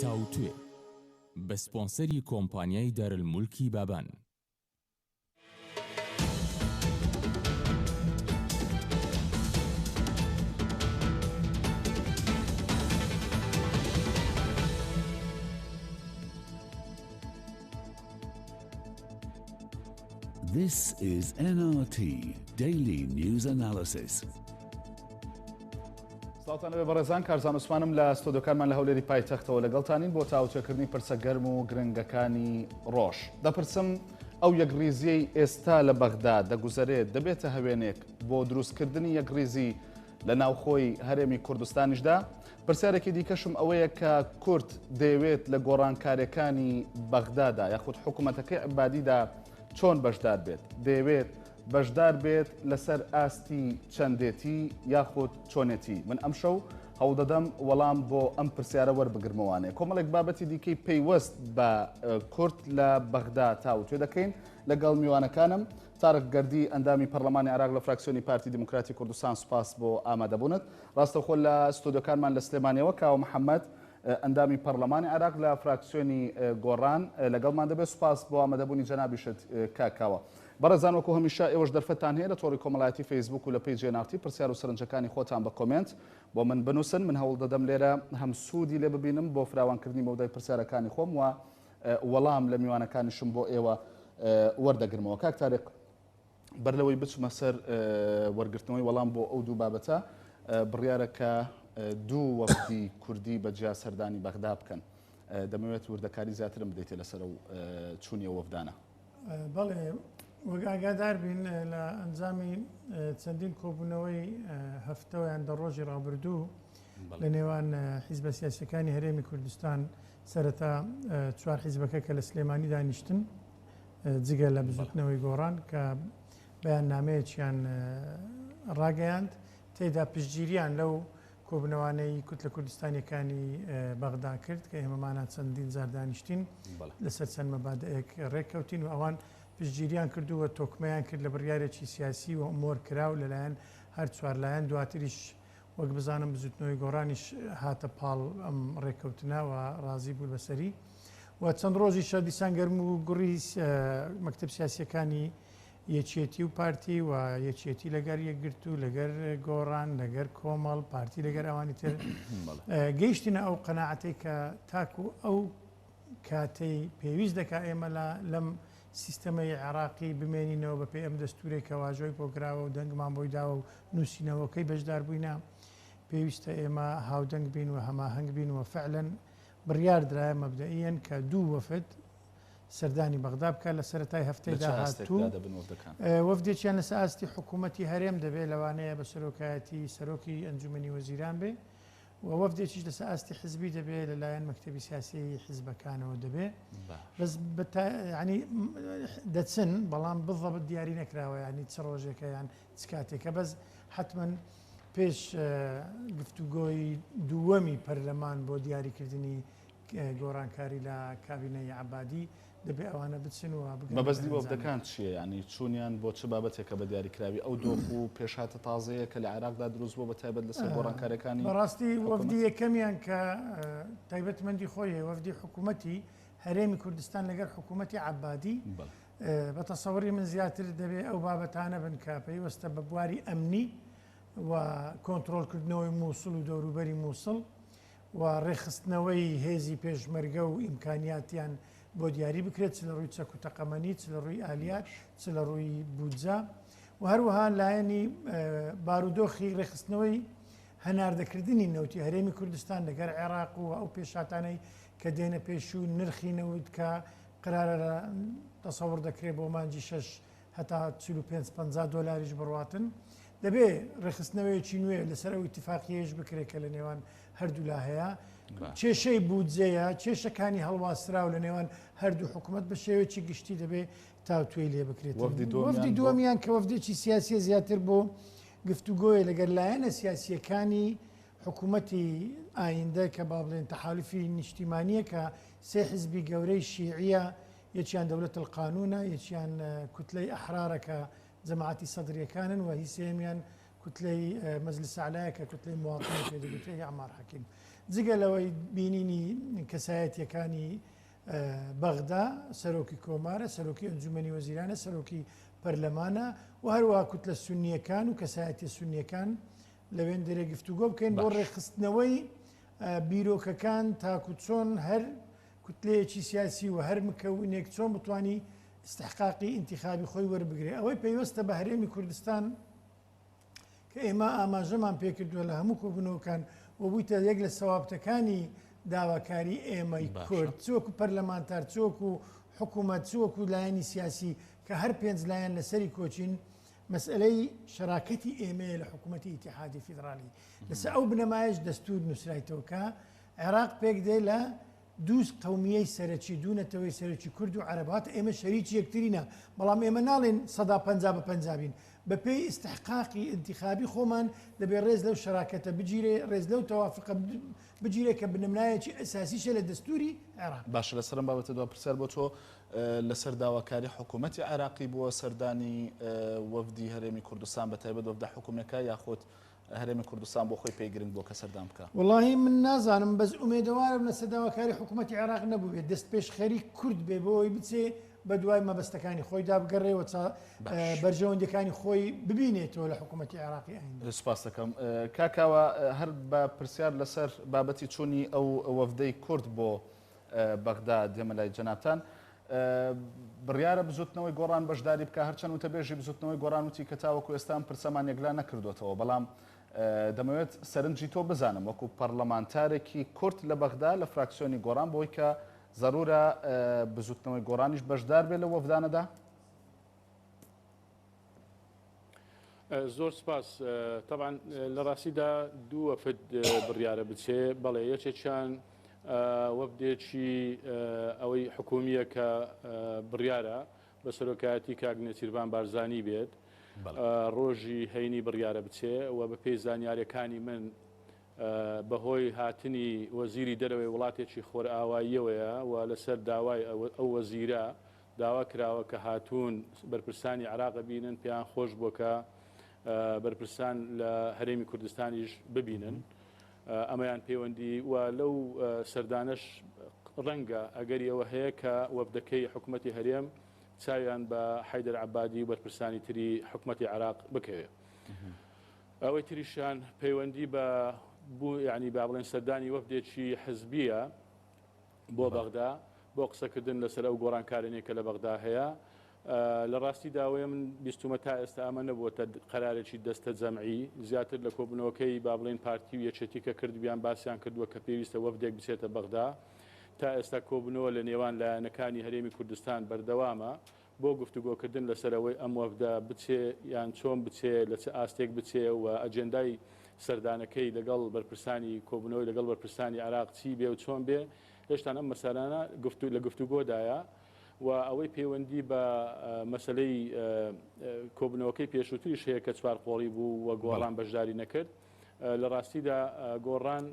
تاوتوێ بە سپۆنسەری کۆمپانیای دارالمولکی بابان. This is NRT Daily News Analysis. سڵاوتان لەبێ بەڕێزان کارزان عوسمانم لە ستۆدیۆکانمان لە هەولێری پایتەختەوە لەگەڵتانین بۆ تاوتوێکردنی پرسە گەرم و گرنگەکانی ڕۆژ. دەپرسم ئەو یەکڕیزیەی ئێستا لە بەغدا دەگوزەرێت دەبێتە هەوێنێک بۆ دروستکردنی یەکڕیزی لە ناوخۆی هەرێمی کوردستانیشدا؟ پرسیارێکی دیکەشم ئەوەیە کە کورد دەیەوێت لە گۆڕانکاریەکانی بەغدادا یاخود حکوومەتەکەی عبادیدا چۆن بەشدار بێت؟ دەیەوێت بەشدار بێت لەسەر ئاستی چەندێتی یاخود چۆنێتی؟ من ئەمشەو هەوڵدەدەم وەڵام بۆ ئەم پرسیارە وەربگرمەوانێ کۆمەڵێک بابەتی دیکەی پەیوەست بە کورد لە بەغدا تاوتوێ دەکەین لەگەڵ میوانەکانم تارق گەردی ئەندامی پەرلەمانی عێراق لە فراکسیۆنی پارتی دیموکراتی کوردستان سوپاس بۆ ئامادەبوونت. ڕاستەوخۆ لە ستۆدیۆکانمان لە سلێمانیەوە کاوە محەمەد ئەندامی پەرلەمانی عێراق لە فراکسیۆنی گۆڕان لەگەڵمان دەبێت. سوپاس بۆ ئامادەبوونی جەنابیشت کاک کاوە. بەڕێزان وەکو هەمیشە ئێوەش دەرفەتتان هەیە لە تۆڕی کۆمەڵایەتی فەیسبووک و لە پەیجی ئێن ئاڕ تی پرسیار و سەرنجەکانی خۆتان بە کۆمێنت بۆ من بنووسن. من هەوڵ دەدەم لێرە هەم سوودی لێ ببینم بۆ فراوانکردنی مەودای پرسیارەکانی خۆم و وەڵام لە میوانەکانیشم بۆ ئێوە وەردەگرمەوە. کاک تاریق بەر لەوەی بچمە سەر وەرگرتنەوەی وەڵام بۆ ئەو دوو بابەتە، بڕیارە کە دوو وەفدی کوردی بە جیا سەردانی بەغدا بکەن. دەمەوێت وردەکاری زیاترم بدەیتێ لەسەر ئەو چوونی ئەو وەفدانە. بەڵێ، وەک ئاگادار بین لە ئەنجامی چەندین کۆبوونەوەی هەفتە یان دە ڕۆژی ڕابردوو لە نێوان حیزبە سیاسیەکانی هەرێمی کوردستان سەرەتا چوار حیزبەکە کە لە سلێمانی دانیشتن جگە لە بزوتنەوەی گۆڕان کە بەیاننامەیەکیان ڕاگەیاند تێدا پشتگیریان لەو کۆبنەوانەی کوتلە کوردستانیەکانی بەغدا کرد کە ئێمەمانە چەندین جار دانیشتین لەسەر چەند مەبادئێک ڕێککەوتین و ئەوان پشتگیریان کردو و تۆکمەیان کرد لە بڕیارێکی سیاسی و مۆر کراو لەلایەن هەر چوار لایەن دواتریش وەک بزانم بزوتنەوەی گۆڕانیش هاتە پاڵ ئەم ڕێککەوتنە و ڕازی بوو بەسەری و چەند ڕۆژیشە دیسان گەرم و گوڕی مەکتەب سیاسیەکانی یەکێتی و پارتی و یەکێتی لەگەر یەکگرتوو لەگەر گۆڕان لەگەر کۆمەڵ پارتی لەگەر ئەوانی تر گەیشتینە ئەو قەناعەتەی کە تاکو ئەو کاتەی پێویست دەکا ئێمە لە لەم سیستەمەی عێراقی بمێنینەوە بە پێی ئەم دەستورەی کە واژۆی بۆ کراوە و دەنگمان بۆی داوە و نووسینەوەکەی بەشدار بووینە پێویستە ئێمە هاودەنگ بین و هەماهەنگ بین و فعلەن بڕیار درایە مەبدەئیەن کە دوو وەفد سەردانی بەغدا بکات لە سەرەتای هەفتەی لە چ ئاستێکدا داهاتوو. دەبن وەفدەکان؟ وەفدێکیان لەسەر ئاستی حکوومەتی هەرێم دەبێت لەوانەیە بە سەرۆکایەتی سەرۆکی ئەنجوومەنی وەزیران بێ و وەفدێکیش لەسەر ئاستی حزبی دەبێ لەلایەن مەکتەبی سیاسی حزبەکانەوە دەبێ بەس ینی دەچن بەڵام بضبط دیاری نەکراوە ینی چ ڕۆژێکە یان چ کاتێکە بەس حتمما پێش گفتوگۆی دووەمی پەرلەمان بۆ دیاریکردنی گۆڕانکاری لە کابینەی عەبادی، دەبێ ئەوانە بچن و بگەن بە مەبەستی ئەنجامێک. وەفدەکان چییە؟ یانی چوونیان بۆ چ بابەتێکە بە دیاریکراوی ئەو دۆخ و پێشهاتە تازەیە کە لە عێراقدا دروست بووە بە تایبەت لەسەر گۆڕانکارییەکانی بەڕاستی وەفدی حکوومەت؟ یەکەمیان کە تایبەتمەندی خۆی هەیە وەفدی حکوومەتی هەرێمی کوردستان لەگەڵ حکوومەتی عەبادی بە تەسەوری من زیاتر دەبێ ئەو بابەتانە بن کە پەیوەستە بە بواری ئەمنی و کۆنترۆڵکردنەوەی مووسڵ و دەوروبەری مووسڵ و ڕێکخستنەوەی هێزی پێشمەرگە و ئیمکانیاتیان بۆ دیاری بکرێت چ لە ڕووی چەک و تەقەمەنی چ لە ڕووی ئالیات چ لە ڕووی بودجە و هەروەها لایەنی بارودۆخی ڕێکخستنەوەی هەناردەکردنی نەوتی هەرێمی کوردستان لەگەر عێراق و ئەو پێشاتانەی کە دێنە پێش و نرخی نەوت کە قرارە تەسەوڕ دەکرێت بۆ مانگی شەش هەتا 45 50 دۆلاریش بڕواتن دەبێ ڕێکخستنەوەیەکی نوێ لەسەر ئەو ئیتفاقیەیش بکرێت کە لە نێوان هەردوولا هەیە کێشەی بودجەیە کێشەکانی هەڵواسراو لە نێوان هەردوو حکوومەت بە شێوەیەکی گشتی دەبێ تاوتوێی لێ بکرێت وەفدی دووەمیان کە وەفدێکی سیاسیە زیاتر بۆ گفتوگۆیە لەگەر لایەنە سیاسیەکانی حکوومەتی ئایندە کە با بڵێن تەحالفی نیشتیمانیە کە سێ حزبی گەورەی شیعیە یەکیان دەولەت القانونە یەکیان کوتلەی ئەحرارە کە جەماعەتی سەدریەکانن و هی سێیەمیان. کوتلەی مەجلس ئەعلایە کە کوتلەی مواطنی پێ دەگوترێ هی عەمار حەکیم. جگە لەوەی بینینی کەسایەتیەکانی بەغدا، سەرۆکی کۆمارە، سەرۆکی ئەنجومەنی وەزیرانە، سەرۆکی پەرلەمانە و هەروەها کوتلە سونیەکان و کەسایەتیە سونیەکان لەوێندەرێ گفتوگۆ بکەین بۆ ڕێکخستنەوەی بیرۆکەکان تاکو چۆن هەر کوتلەیەکی سیاسی و هەر مکەونێک چۆن بتانی ئیستحقاقی ئینتیخابی خۆی وەربگرێ. ئەوەی پەیوەستە بە هەرێمی کوردستان کە ئێمە ئاماژەمان پێکردووە لە هەموو کۆبوونەوەکان و بوویتە یەک لە سەوابتەکانی داواکاری ئێمەی کورد چ وەکو پەرلەمانتار چ وەکو حکوومەت چ وەکو لایەنی سیاسی کە هەر پێنج لایەن لەسەری کۆچین مەسئلەی شەراکەتی ئێمەیە لە حکوومەتی ئیتیحادی فیدرالی لەسەر ئەو بنەمایەش دەستور نووسرایتەوە کە عێراق پێک دێ لە دوو قەومیەی سەرەکی، دوو نەتەوەی سەرەکی کورد و عەرەب، واتە ئێمە شەریکی یەکترینە، بەڵام ئێمە ناڵێین 50% بە 50 بین، بەپێی ئیستحقاقی ئینتیخابی خۆمان دەبێ ڕێز لەو شەراکەتە بگیرێ، ڕێز لەو تەوافقە بگیرێ کە بنەمایەکی ئەساسیشە لە دەستووری عێراق. باشە لەسەر ئەم بابەتە دوا پرسیار بۆ تۆ، لەسەر داواکاری حکوومەتی عێراقی بووە سەردانی وەفدی هەرێمی کوردستان بەتایبەت وەفدە حکوومیەکە یاخود هەرێمی کوردستان بۆ خۆی پێی گرنگ بووە کە سەردان بکا؟ وەڵاهی من نازانم بەس ئومێدەوارم لەسەر داواکاری حکوومەتی عێراق نەبووبێت دەستپێشخەری کورد بێ بۆ ئەوەی بچێ بە دوای مەبەستەکانی خۆیدا بگەڕێ و بەرژەوەندیەکانی خۆی ببینێتەوە لە حکوومەتی عێراقی ئایندە. سوپاس دەکەم کاک کاوە. هەر بە پرسیار لەسەر بابەتی چوونی ئەو وەفدەی کورد بۆ بەغدا دێمە لای جەنابتان. بڕیارە بزوتنەوەی گۆڕان بەشداری بکا، هەرچەند وتەبێژی بزوتنەوەی گۆڕان وتی کە تاوەکو ئێستا ئەم پرسەمان یەکلا نەکردووەتەوە، بەڵام دەمەوێت سەرنجی تۆ بزانم وەکو پەڕلەمانتارێکی کورد لە بەغدا لە فراکسیۆنی گۆڕان بۆی کە زەرورە بزوتنەوەی گۆڕانیش بەشدار بێت لەو وەفدانەدا؟ زۆر سپاس. تەبعەن لە ڕاستیدا دوو وەفد بڕیارە بچێ، بەڵێ یەکێکیان وەفدێکی ئەوەی حکومییە کە بڕیارە بە سەرۆکایەتی کاک نێچیرڤان بارزانی بێت، ڕۆژی هەینی بڕیارە بچێ و بەپێی زانیاریەکانی من بەهۆی هاتنی وەزیری دەرەوەی وڵاتێکی خۆرئاواییەوەیە و لەسەر داوای ئەو وەزیرە داوا کراوە کە هاتوون بەرپرسانی عێراق ببینن، پێیان خۆش بووە کە بەرپرسان لە هەرێمی کوردستانیش ببینن. ئەمەیان پەیوەندی و لەو سەردانەش ڕەنگە ئەگەری ئەوە هەیە کە وەفدەکەی حکومەتی هەرێم چاویان بە حەیدەر عەبادی و بەرپرسانی تری حکومەتی عێراق بکەوێ. ئەوەی تریشیان پەیوەندی بە بوو یعنی با بڵێن سەردانی وەفدێکی حزبیە بۆ بەغدا بۆ قسەکردن لەسەر ئەو گۆڕانکارینەی کە لە بەغدا هەیە. لە ڕاستیدا ئەوەیە من بیستومە تا ئێستا ئەمە نەبووەتە قەرارێکی دەستە جەمعی، زیاتر لە کۆبوونەوەکەی با بڵێین پارتی و یەکێتی کە کردبیان باسیان کردووە کە پێویستە وەفدێک بچێتە بەغدا. تا ئێستا کۆبوونەوە لە نێوان لایەنەکانی هەرێمی کوردستان بەردەوامە بۆ گفتوگۆکردن لەسەر ئەوەی ئەم وەفدە بچێ یان چۆن بچێ، لە چ ئاستێک بچێ و ئەجێندای سەردانەکەی لەگەڵ بەرپرسانی کۆبوونەوەی لەگەڵ بەرپرسانی عێراق چی بێ و چۆن بێ، هێشتان ئەم مەسەلانە لە گفتوگۆدایە و ئەوەی پەیوەندی بە مەسەلەی کۆبوونەوەکەی پێشووتریش هەیە کە چوارقۆڵی بوو و گۆڕان بەشداری نەکرد، لە ڕاستیدا گۆڕان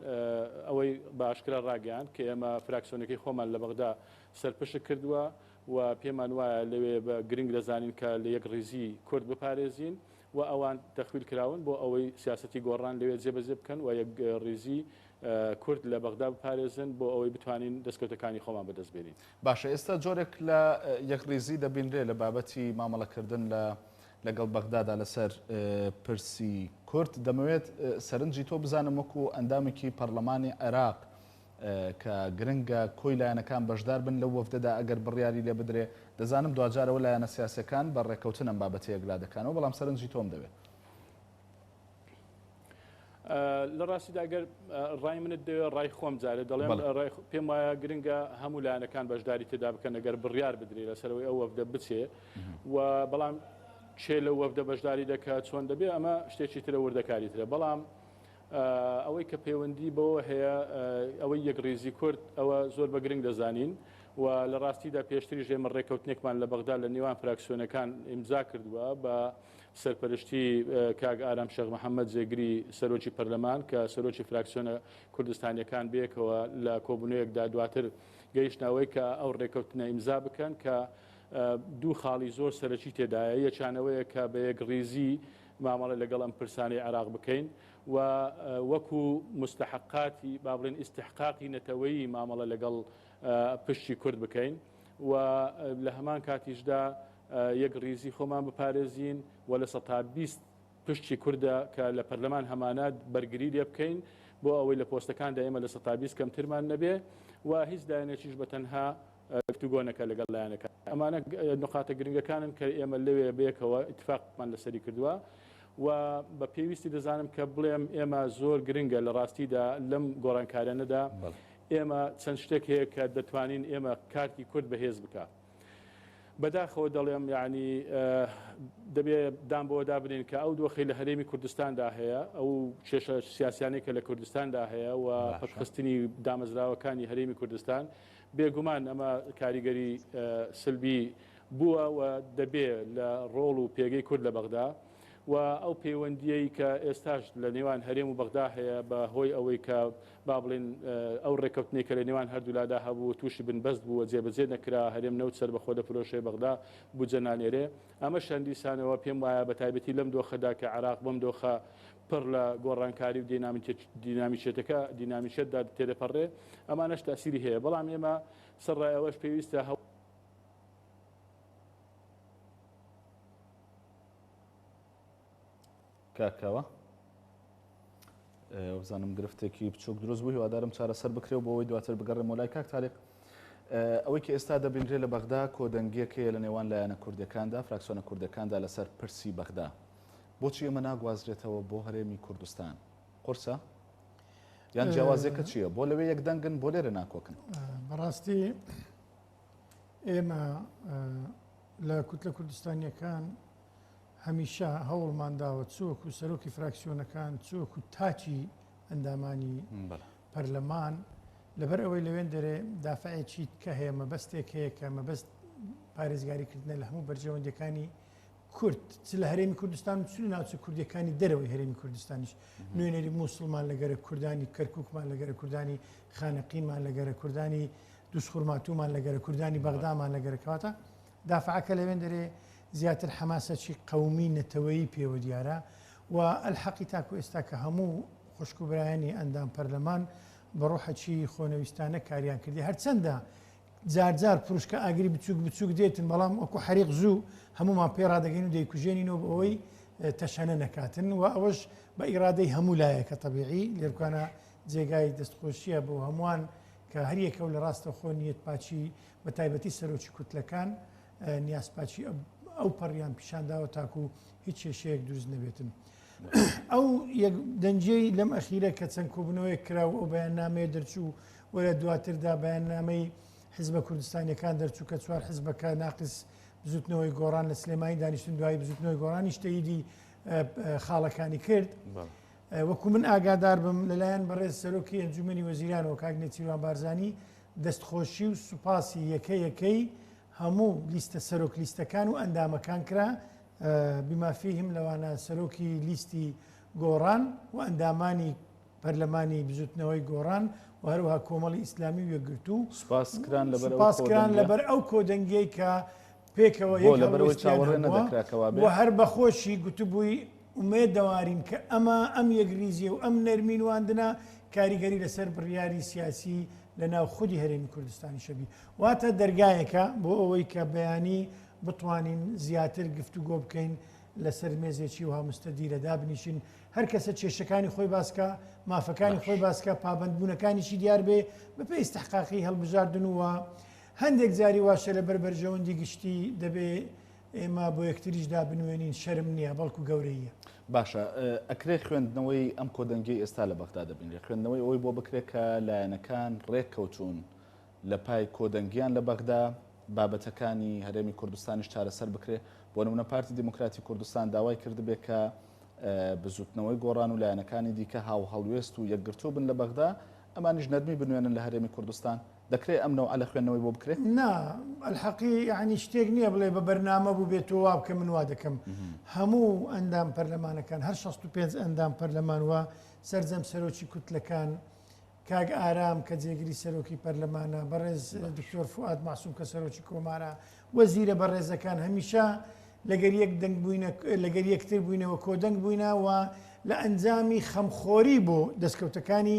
ئەوەی بە ئاشکرا ڕاگەیاند کە ئێمە فراکسیۆنەکەی خۆمان لە بەغدا سەرپشک کردووە و پێمان وایە لەوێ بە گرنگ دەزانین کە لە یەکڕیزی کورد بپارێزین و ئەوان تەخویل کراون بۆ ئەوەی سیاسەتی گۆڕان لەوێ جێبەجێ بکەن و یەکڕیزی کورد لە بەغدا بپارێزن بۆ ئەوەی بتوانین دەستکەوتەکانی خۆمان بەدەست بێنین. باشە ئێستا جۆرێک لە یەکڕیزی دەبینرێ لە بابەتی مامەڵەکردن لە لەگەڵ بەغدادا لەسەر پرسی کورد، دەمەوێت سەرنجی تۆ بزانم وەکو ئەندامێکی پەڕلەمانی عێراق کە گرنگە کۆی لایەنەکان بەشدار بن لەو وەفدەدا ئەگەر بڕیاری لێ بدرێ، دەزانم دواجار ئەوە لایەنە سیاسیەکان بە ڕێکەوتن ئەم بابەتە یەکلا دەکەنەوە، بەڵام سەرنجی تۆم دەوێ. لە ڕاستیدا گەر ڕای منت دەوێت ڕای خۆم جارێ دەڵێم پێم وایە گرنگە هەموو لایەنەکان بەشداری تێدا بکەن ئەگەر بڕیار بدرێ لەسەرەوەی ئەو وەفدە بچێ و بەڵام چێ لەو وەفدە بەشداری دەکات چۆن دەبێ ئەمە شتێکی ترە وردەکاری ترە بەڵام ئەوەی کە پەیوەندی بەوە هەیە ئەوەی یەکڕیزی کورد ئەوە زۆر بە گرنگ دەزانین و لە ڕاستیدا پێشتریش ئێمە ڕێککەوتنێکمان لە بەغدا لە نێوان فراکسیۆنەکان ئیمزا کردووە بە سەرپەرشتی کاک ئارام شێخ محەممەد جێگری سەرۆکی پەرلەمان کە سەرۆکی فراکسیۆنە کوردستانیەکان بەیەکەوە لە کۆبوونەوەیەکدا دواتر گەیشتنە ئەوەی کە ئەو ڕێککەوتنە ئیمزا بکەن کە دوو خاڵی زۆر سەرەکی تێدایە یەکیان ئەوەیە کە بە یەکڕیزی. مامەڵە لەگەڵ ئەم پرسانەی عێراق بکەین و وەکو مستحقاتی با بڵێن ئیستحقاقی نەتەوەیی مامەڵە لەگەڵ پشکی کورد بکەین و لە هەمان کاتیشدا یەک ڕیزی خۆمان بپارێزین و 20% پشکی کوردە کە لە پەرلەمان هەمانە بەرگری لێ بکەین بۆ ئەوەی لە پۆستەکاندا ئێمە 20% کەمترمان نەبێ و هیچ لایەنێکیش بە تەنها گفتوگۆ نەکا لەگەڵ لایەنەکان. ئەمانە نوقاتە گرنگەکانن کە ئێمە لەوێ بەیەکەوە ئیتفاقمان لەسەری کردووە و بە پێویستی دەزانم کە بڵێم ئێمە زۆر گرنگە لە ڕاستیدا لەم گۆڕانکاریانەدا ئێمە چەند شتێک هەیە کە دەتوانین ئێمە کارتی کورد بەهێز بکە. بەداخەوە دەڵێم یعنی دەبێ دان بەوەدا بنێین کە ئەو دۆخەی لە هەرێمی کوردستاندا هەیە ئەو کێشە سیاسیانەی کە لە کوردستاندا هەیە و پەکخستنی دامەزراوەکانی هەرێمی کوردستان بێگومان ئەمە کاریگەری سلبی بووە و دەبێ لە ڕۆڵ و پێگەی کورد لە بەغدا و ئەو پەیوەندیەی کە ئێستاش لە نێوان هەرێم و بەغدا هەیە بە هۆی ئەوەی کە با بڵێن ئەو ڕێککەوتنەی کە لە نێوان هەردوولادا هەبوو تووشی بنبەست بوو و جێبەجێ نەکرا، هەرێم نەوت سەربەخۆ دەفرۆشێ، بەغدا بودجە نانێرێ. ئەمەش دیسانەوە پێم وایە بە تایبەتی لەم دۆخەدا کە عێراق بەم دۆخە پڕ لە گۆڕانکاری و دینامیکیەتەکە دینامیکیەتدا تێدەپەڕێ، ئەمانەش تەئسیری هەیە. بەڵام ئێمە سەرڕای ئەوەش پێویستە هەوڵ. کاک کاوە وەبزانم گرفتێکی بچووک دروست بوو هیوادارم چارەسەر بکرێ و بۆ ئەوەی دواتر بگەڕێمەوە لای کاک تاریق ئەوەی کە ئێستا دەبینرێ لە بەغدا کۆدەنگیەک هەیە لە نێوان لایەنە کوردەکاندا فراکسیۆنە کوردەکاندا لەسەر پرسی بەغدا بۆچی ئەمە ناگوازرێتەوە بۆ هەرێمی کوردستان قورسە یان جیاوازیەکە چییە بۆ لەوێ یەک دەنگن بۆ لێرە ناکۆکن بەڕاستی ئێمە لە کوتلە کوردستانیەکان هەمیشە هەوڵمان داوە چ وەکو سەرۆکی فراکسیۆنەکان چ وەکو تاکی ئەندامانی پەرلەمان لەبەر ئەوەی لەوێن دەرێ دافعێکی کە هەیە مەبەستێک هەیە کە مەبەست پارێزگاریکردنە لە هەموو بەرژەوەندیەکانی کورد چ لە هەرێمی کوردستان و چ لە ناوچە کوردیەکانی دەرەوەی هەرێمی کوردستانیش نوێنەری موسڵمان لەگەرە کوردانی کەرکوکمان لەگەرە کوردانی خانەقینمان لەگەرە کوردانی دوسخورماتومان لەگەرە کوردانی بەغدامان لەگەرە کەواتە دافعەکە لەوێندەرێ زیاتر حەماسەکی قەومی نەتەوەیی پێوە دیارە و ئەلحەقی تاکو ئێستا کە هەموو خوشک و برایانی ئەندام پەرلەمان بە ڕۆحەکی خۆنەویستانە کاریان کردی هەرچەندە جار جار پروشکە ئاگری بچووک بچووک دێتن بەڵام وەکو حەریق زوو هەموومان پێ ڕادەگەین و دەیکوژێنینەوە بۆ ئەوەی تەشەنە نەکاتن و ئەوەش بە ئیرادەی هەموو لایەکە تەبیعی لێرکانە جێگای دەستخۆشیە بۆ هەمووان کە هەریەکە و لە ڕاستەوخۆ نیەت پاکی بە تایبەتی سەرۆکی کوتلەکان نیازپاکی ئەو پەڕیان پیشانداوە تاکو هیچ کێشەیەک دروست نەبێتن. ئەو یەک دەنگیەی لەم ئەخیرە کە چەند کۆبوونەوەیەک کرا و ئەو بەیاننامەیە دەرچوو و لە دواتردا بەیاننامەی حزبە کوردستانیەکان دەرچوو کە چوار حزبەکە ناقس بزوتنەوەی گۆڕان لە سلێمانی دانیشتن دوایی بزوتنەوەی گۆڕانیش تەییدی خاڵەکانی کرد. وەکو من ئاگادار بم لەلایەن بەڕێز سەرۆکی ئەنجومەنی وەزیرانەوە کاک نێچیروان بارزانی دەستخۆشی و سوپاسی یەکە یەکەی هەموو لیستە سەرۆک لیستەکان و ئەندامەکان کرا بما فیهم لەوانە سەرۆکی لیستی گۆڕان و ئەندامانی پەرلەمانی بزوتنەوەی گۆڕان و هەروەها کۆمەڵی ئیسلامی و یەکگرتوو سوپاس کران لەبەر ئەو سوپاس کران کۆدەنگیە. لەبەر ئەو کۆدەنگیەی کە پێکەوە بۆ یەک لەبەرئەوەی هەڵوێستیان چاوەڕێ هەبووە نەدەکرا کە وا و بێ. هەر بەخۆشی گوتبووی ئومێدەوارین کە ئەمە ئەم یەکریزیە و ئەم نەرمی نواندنە کاریگەری لەسەر بڕیاری سیاسی لە ناو خودی هەرێمی کوردستانیشە بی واتە دەرگایەکە بۆ ئەوەی کە بەیانی بتوانین زیاتر گفتوگۆ بکەین لەسەر مێزێکی وها مستەدیرە دابنیشین هەر کەسە کێشەکانی خۆی باسکا مافەکانی خۆی باسکا پابەندبوونەکانیشی دیار بێ بەپێی ئیستحقاقی هەڵبژاردن و هەندێک جاری واشە لەبەر بەرژەوەندی گشتی دەبێ ئێمە بۆ یەکتریش دابنوێنین شەرم نییە بەڵکو گەورەییە. باشە ئەکرێ خوێندنەوەی ئەم کۆدەنگیەی ئێستا لە بەغدا دەبینرێ خوێندنەوەی ئەوەی بۆ بکرێ کە لایەنەکان ڕێککەوتوون لە پای کۆدەنگیان لە بەغدا بابەتەکانی هەرێمی کوردستانیش چارەسەر بکرێ بۆ نمونە پارتی دیموکراتی کوردستان داوای کردبێ کە بزوتنەوەی گۆڕان و لایەنەکانی دیکە هاوهەڵوێست و یەکگرتوو بن لە بەغدا ئەمانیش نەرمی بنوێنن لە هەرێمی کوردستان دەکرێ ئەم نەوعە لە خوێندنەوەی بۆ بکرێ؟ نا ئەلحەقی یەعنی شتێک نییە بڵێ بە بەرنامە بوو بێ تۆ وا بکە من وا دەکەم. هەموو ئەندام پەرلەمانەکان هەر 65 ئەندام پەرلەمان و سەرجەم سەرۆکی کوتلەکان کاک ئارام کە جێگری سەرۆکی پەرلەمانە بەڕێز دکتۆر فوئاد مەعسوم کە سەرۆکی کۆمارە وەزیرە بەڕێزەکان هەمیشە لەگەر یەک دەنگ بووینە لەگەر یەکتر بووینەوە کۆدەنگ بووینە و لە ئەنجامی خەمخۆری بۆ دەستکەوتەکانی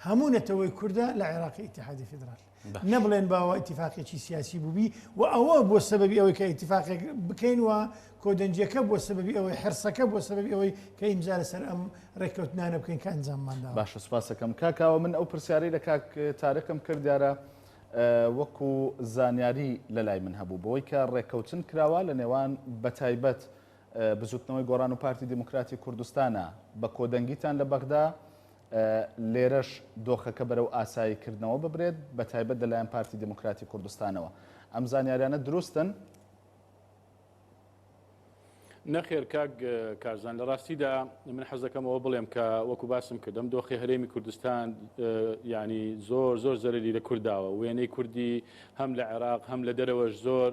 هەموو نەتەوەی کوردە لە عێراقی ئیتیحادی فیدرال. نەبڵێن باوە ئیتیفاقێکی سیاسی بووبی و ئەوە بۆ سەبەبی ئەوەی کە ئیتیفاقێک بکەین و کۆدەنگیەکە بۆ سەبەبی ئەوەی حرسەکە بۆ سەبەبی ئەوەی کە ئیمزا لەسەر ئەم ڕێککەوتنانە بکەین کە ئەنجاممان داوە. باشە سوپاسەکەم کاک کاوە من ئەو پرسیارەی لە کاک تارقم کرد دیارە وەکو زانیاری لەلای من هەبوو بەوەی کە ڕێککەوتن کراوە لە نێوان بەتایبەت بزوتنەوەی گۆڕان و پارتی دیموکراتی کوردستانە بە کۆدەنگیتان لە بەغدا لێرەش دۆخەکە بەرەو ئاسایی کردنەوە ببرێت بەتایبەت لەلایەن پارتی دیموکراتی کوردستانەوە ئەم زانیاریانە دروستن؟ نەخێر کاک کارزان لە ڕاستیدا من حەز دەکەم ئەوە بڵێم کە وەکو باسم کردم دۆخی هەرێمی کوردستان ینی زۆر زۆر زەرری لە کورداوە وێنەی کوردی هەم لە عێراق هەم لە دەرەوەش زۆر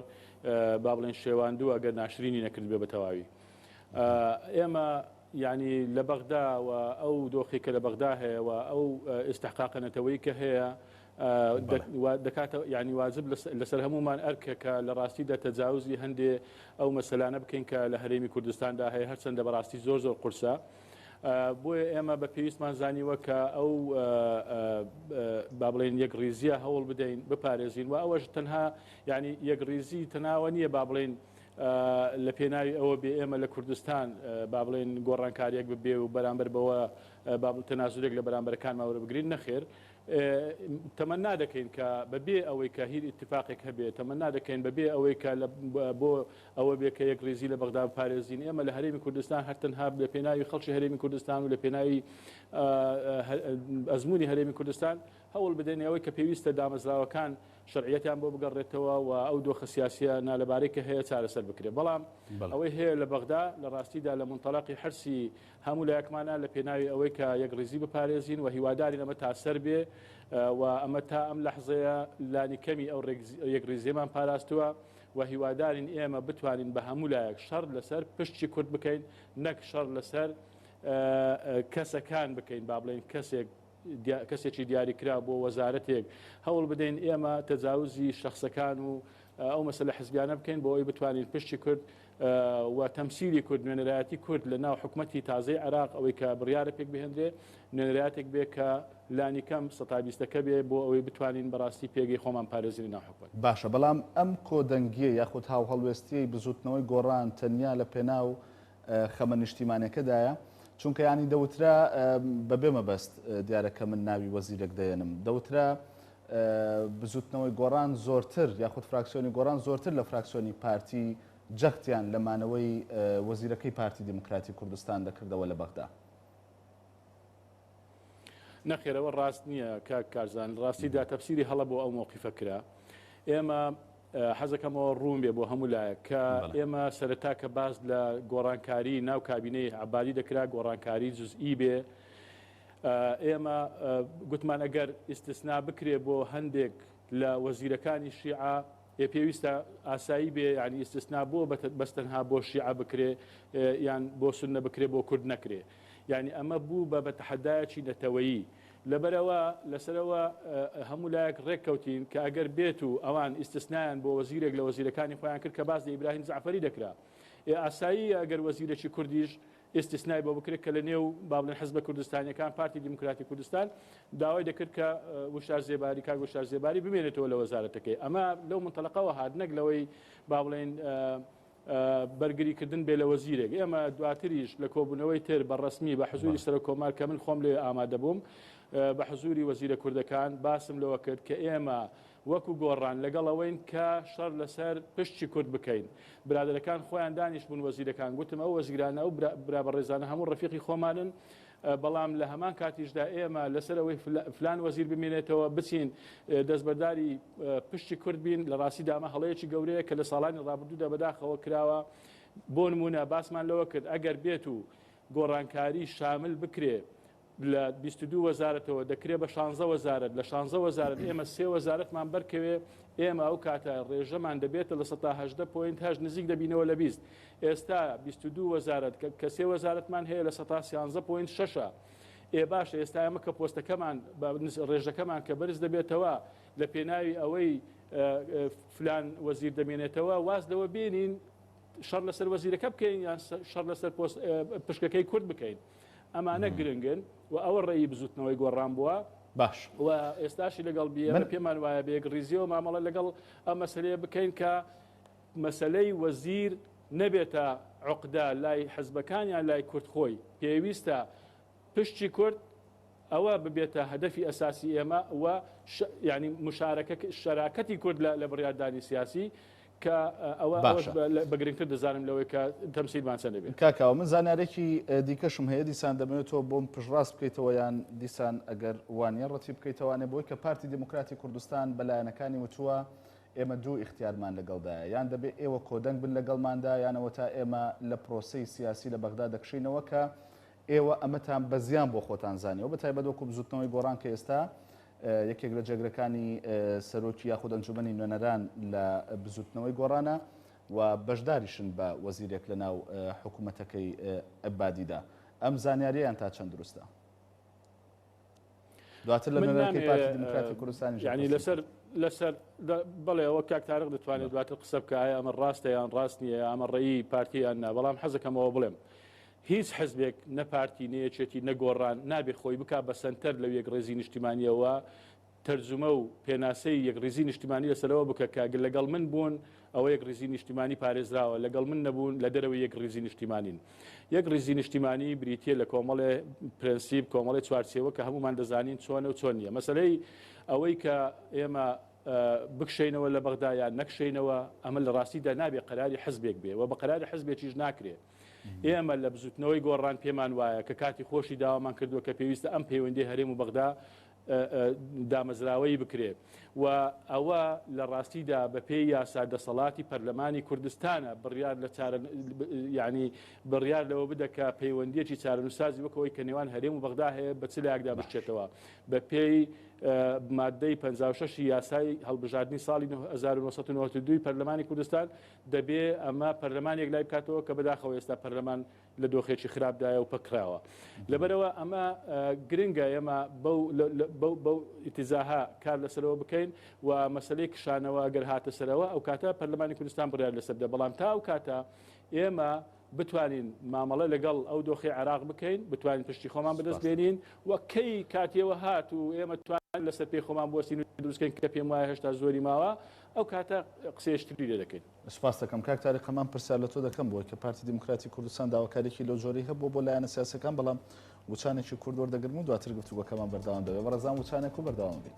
با بڵێن شێواندوو ئەگەر ناشرینی نەکرد بێ بە تەواوی ئێمە یعنی لە بەغدا و ئەو دۆخی کە لە بەغدا هەیە و ئەو ئستحقاقە نەتەوەی کە هەیە دەکاتە یانی واجب لەسەر هەموومان ئەرکە کە لە ڕاستیدا تەجاوزی هەندێ ئەو مەسەلانە بکەین کە لە هەرێمی کوردستاندا هەیە هەرچەندە بەڕاستی زۆر زۆر قورسە. بۆیە ئێمە بە پێویستمان زانیوە کە ئەو با بڵێن یەک ڕیزیە هەوڵ بدەین بپارێزین و ئەوەش تەنها ینی یەک ڕیزی تەناوە نییە با بڵێن لە پێناوی ئەوە بێ ئێمە لە کوردستان با بڵێن گۆڕانکاریەک ببێ و بەرامبەر بەوە با تەنازولێک لە بەرامبەرەکانمان وەربگرین نەخێر تەمەنا دەکەین کە بە بێ ئەوەی کە هیچ ئیتفاقێک هەبێ، تەمەنا دەکەین بە بێ ئەوەی کە بۆ ئەوە بێ کە یەکڕیزی لە بەغدا بپارێزین، ئێمە لە هەرێمی کوردستان هەر تەنها لە پێناوی خەڵکی هەرێمی کوردستان و لە پێناوی ئەزموونی هەرێمی کوردستان هەوڵ بدەین ئەوەی کە پێویستە دامەزراوەکان شەرعیەتیان بۆ بگەڕێتەوە و ئەو دۆخە سیاسیە نالەبارەی کە هەیە چارەسەر بکرێت. بەڵام ئەوەی هەیە لە بەغدا لە ڕاستیدا لە مونتەڵەقی حرسی هەموو لایەکمانە لە پێناوی ئەوەی کە یەکڕیزی بپارێزین و هیوادارین ئەمە تا سەر بێ و ئەمە تا ئەم لەحزەیە لانیکەمی ئەو یەکڕیزیەمان پاراستووە و هیوادارین ئێمە بتوانین بە هەموو لایەک شەڕ لەسەر پشتی کورد بکەین نەک شەڕ لەسەر کەسەکان بکەین با بڵێین کەسێک کەسێکی دیاریکرا بۆ وەزارەتێک هەوڵ بدەین ئێمە تەجاوزی شەخسەکان و ئەو مەسەلە حزبیانە بکەین بۆ ئەوەی بتوانین پشتی کورد و تەمسیلی کورد نوێنەرایەتی کورد لە ناو حکومەتی تازەی عێراق ئەوەی کە بڕیارە پێک بهێنرێ نوێنەرایەتێک بێ کە لانیکەم سەتا بیستەکە بێ بۆ ئەوەی بتوانین بەڕاستی پێگەی خۆمان پارێزین لە ناو حکومەت. باشە بەڵام ئەم کۆدەنگییە یاخود هاوهەڵوێستییەی بزووتنەوەی گۆڕان تەنیا لە پێناو خەمە نیشتیمانیەکەدایە چونکە یانی دەوترا بەبێ مەبەست دیارە کە من ناوی وەزیرێک دەێنم دەوترا بزوتنەوەی گۆڕان زۆرتر یاخود فراکسیۆنی گۆڕان زۆرتر لە فراکسیۆنی پارتی جەختیان لە مانەوەی وەزیرەکەی پارتی دیموکراتی کوردستان دەکردەوە لە بەغدا. نەخێر ئەوە ڕاست نییە کاک کارزان ڕاستیدا تەفسیری هەڵە بۆ ئەو مەوقیفە کرا ئێمە حەزەکەمەوە ڕوون بێ بۆ هەموو لایەک کە ئێمە سەرەتا کە باس لە گۆڕانکاری ناو کابینەی عەبادی دەکرا گۆڕانکاری جزئی بێ ئێمە گوتمان ئەگەر ئیستسنا بکرێ بۆ هەندێک لە وەزیرەکانی شیعە ئێ پێویستە ئاسایی بێ یعنی ئیستسنا بۆ بەس تەنها بۆ شیعە بکرێ یان بۆ سوننە بکرێ بۆ کورد نەکرێ یعنی ئەمە بوو بە بە تەحەدایەکی نەتەوەیی لەبەرئەوە لەسەرەوە هەموو لایەک ڕێککەوتین کە ئەگەر بێت و ئەوان ئیستسنایان بۆ وەزیرێک لە وەزیرەکانی خۆیان کرد کە باس لە ئیبراهیم جەعفەری دەکرا ئێ ئاساییە ئەگەر وەزیرێکی کوردیش ئیستسنای بۆ بکرێت کە لە نێو با بڵێن حزبە کوردستانیەکان پارتی دیموکراتی کوردستان داوای دەکرد کە وشار زێباری کاک وشار زێباری بمێنێتەوە لە وەزارەتەکەی ئەمە لەو منتەلەقەوە هات نەک لەوەی با بڵێن بەرگری کردن بێ لە وەزیرێک. ئێمە دواتریش لە کۆبوونەوەی تر بە ڕەسمی بە حزووری سەرۆک کۆمار کە من خۆم لەوێ ئامادە بووم بە حزووری وەزیرە کوردەکان باسم لەوە کرد کە ئێمە وەکو گۆڕان لەگەڵ ئەوەین کە شەڕ لەسەر پشتی کورد بکەین. برادەرەکان خۆیان دانیشتبوون وەزیرەکان گوتم ئەو وەزیرانە ئەو برا بەڕێزانە هەموو ڕەفیقی خۆمانن بەڵام لە هەمان کاتیشدا ئێمە لەسەر ئەوەی فلان وەزیر بمێنێتەوە بچین دەستبەرداری پشتی کورد بین لە ڕاستیدا ئەمە هەڵەیەکی گەورەیە کە لە ساڵانی ڕابردوودا بەداخەوە کراوە بۆ نمونە باسمان لەوە کرد ئەگەر بێت و گۆڕانکاری شامل بکرێ لە 22 وەزارەتەوە دەکرێت بە 16 وەزارەت لە 16 وەزارەت ئێمە سێ وەزارەتمان بەرکەوێ ئێمە ئەو کاتە ڕێژەمان دەبێتە لە 18.8 نزیک دەبینەوە لە 20 ئێستا 22 وەزارەت کە سێ وەزارەتمان هەیە لە 13.6 ئێ باشە ئێستا ئێمە کە پۆستەکەمان ڕێژەکەمان کە بەرز دەبێتەوە لە پێناوی ئەوەی فلان وەزیر دەمێنێتەوە واز لەوە بێنین. شەڕ لەسەر وەزیرەکە بکەین یان شەڕ لەسەر پۆست پشکەکەی کورد بکەین ئەمانە گرنگن و ئەوە ڕێی بزوتنەوەی گۆڕان بووە باش و ئێستاشی لەگەڵ بیە من پێمان وایە بە یەکڕیزیەوە مامەڵە لەگەڵ ئەم مەسلەیە بکەین کە مەسلەی وەزیر نەبێتە عقدە لای حزبەکان یان لای کورد خۆی پێویستە پشتی کورد ئەوە ببێتە هەدەفی ئەساسی ئێمە و یانی مشارەکە شەراکەتی کورد لە بڕیاردانی سیاسی کە ئەوە باشە. بە گرنگتر دەزانم لەوەی کە تەمسیلمان چەندە بێت. کاک کاوە من زانیارێکی دیکەشم هەیە دیسان دەمەوێت تۆ بۆم پشتڕاست بکەیتەوە یان دیسان ئەگەر وانیە ڕەتی بکەیتەوانێ بۆی کە پارتی دیموکراتی کوردستان بە لایەنەکانی وتووە ئێمە دوو ئیختیارمان لەگەڵدایە یان دەبێ ئێوە کۆدەنگ بن لەگەڵماندا یانەوە تا ئێمە لە پرۆسەی سیاسی لە بەغدا دەکشینەوە کە ئێوە ئەمەتان بە زیان بۆ خۆتان زانیوە، بە تایبەت وەکو بزوتنەوەی گۆڕان کە ئێستا یەکێک لە جێگرەکانی سەرۆکی یاخود ئەنجومەنی نوێنەران لە بزوتنەوەی گۆڕانە و بەشداریشن بە وەزیرێک لە ناو حکومەتەکەی عەبادیدا. ئەم زانیاریەیان تا چەند دروستە؟ دواتر لە نوێنەرەکەی پارتی دیموکراتی کوردستانیش یعنی لەسەر لەسەر بەڵێ ئەوە کاک تارق دەتوانێت دواتر قسە بکە ئایا ئەمە ڕاستە یان ڕاست نییە ئەمە ڕێی پارتی یان نا بەڵام حەزەکەمەوە بڵێم هیچ حزبێک نە پارتی نە یەکێتی نە گۆڕان نابێ خۆی بکا بە سەنتەر لەو یەکڕیزی نیشتیمانیەوە تەرجومە و پێناسەی یەکڕیزی نیشتیمانی لەسەرەوە بکە کە لەگەڵ من بوون ئەوە یەکڕیزی نیشتیمانی پارێزراوە لەگەڵ من نەبوون لە دەرەوەی یەکڕیزی نیشتیمانین. یەکڕیزی نیشتیمانی بریتیە لە کۆمەڵێ پرەنسیپ کۆمەڵێ چوارچێوە کە هەموومان دەزانین چۆنە و چۆن نییە. مەسەلەی ئەوەی کە ئێمە بکشێینەوە لە بەغدا یان نەکشێینەوە ئەمە لە ڕاستیدا نابێ قەراری حزبێک بێ و بە قەراری حزبێکیش ناکرێ. ئێمە لە بزوتنەوەی گۆڕان پێمان وایە کە کاتی خۆشی داوامان کردووە کە پێویستە ئەم پەیوەندی هەرێم و بەغدا دامەزراوەیی بکرێ و ئەوە لە ڕاستیدا بە پێی یاسا دەسەڵاتی پەرلەمانی کوردستانە بڕیار لە چارە یعنی بڕیار لەوە بدە کە پەیوەندیەکی چارەنووسازی وەکەوەی کە نێوان هەرێم و بەغدا هەیە بە چ لایەکدا بچێتەوە بە پێی مادەی 56 یاسای هەڵبژاردنی ساڵی 1992 پەرلەمانی کوردستان دەبێ ئەمە پەرلەمان یەکلای بکاتەوە کە بەداخەوە ئێستا پەرلەمان لە دۆخێکی خراپدایە و پەکخراوە. لەبەرئەوە ئەمە گرنگە ئێمە بەو بەو ئیتیجاهە کار لەسەرەوە بکەین و مەسەلەی کشانەوە گەر هاتە سەرەوە ئەو کاتە پەرلەمانی کوردستان بڕیار لەسەر بدە بەڵام تا ئەو کاتە ئێمە بتوانین مامەڵە لەگەڵ ئەو دۆخی عێراق بکەین بتوانین پشتی خۆمان بەدەست بێنین و کەی کاتیەوە هات و ئێمە توانین لەسەر پێی خۆمان بوەستین و دروستکەین کە پێم وایە هێشتا زۆری ماوە ئەو کاتە قسەیەشتری لێ دەکەین. سوپاست دەکەم کاک تاریق هەمان پرسیار لە تۆ دەکەم بۆی کە پارتی دیموکراتی کوردستان داواکاریی لەو جۆرەی هەبووە بۆ لایەنە سیاسیەکان بەڵام وچانێکی کورد وەردەگرم و دواتر گفتوگۆکەمان بەردەوام دەبێت بەڕێزان وچانێک و بەردەوام بین.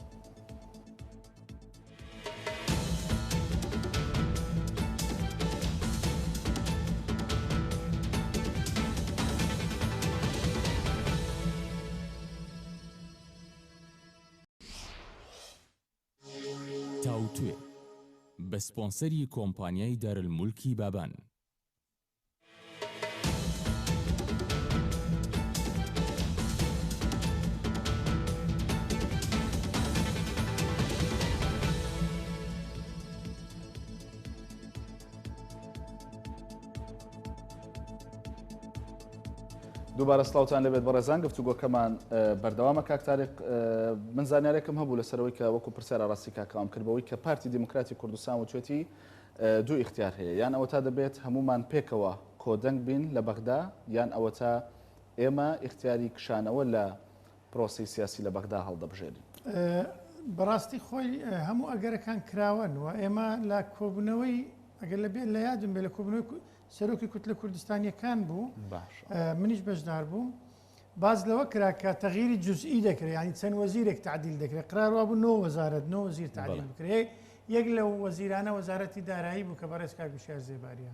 تاوتوێ، بە سپۆنسەری کۆمپانیای دارالمولکی بابان. دووبارە سڵاوتان لێبێت بەڕێزان گفتوگۆکەمان بەردەوامە کاک تاریق من زانیارێکم هەبوو لەسەرەوەی کە وەکو پرسیار ئاڕاستی کاکەوام کرد بەوەی کە پارتی دیموکراتی کوردستان وتوێتی دوو ئیختیار هەیە یان ئەوەتا دەبێت هەمومان پێکەوە کۆدەنگ بین لە بەغدا یان ئەوەتا ئێمە ئیختیاری کشانەوە لە پرۆسەی سیاسی لە بەغدا هەڵدەبژێرین. بەڕاستی خۆی هەموو ئەگەرەکان کراوەن و ئێمە لە کۆبوونەوەی ئەگەر لە بێت لە یادم بێ لە کۆبوونەوەی سەرۆکی کوتلە کوردستانیەکان بوو منیش بەشدار بووم باس لەوە کرا کە تەغیری جزئی دەکرێت ینی چەند وەزیرێک تعدیل دەکرێت قرار وابوو نۆ وەزارەت نۆ وەزیر تعدیل بکرێت یەک لەو وەزیرانە وەزارەتی دارایی بوو کە بەڕێز کاک وشیار زێباریە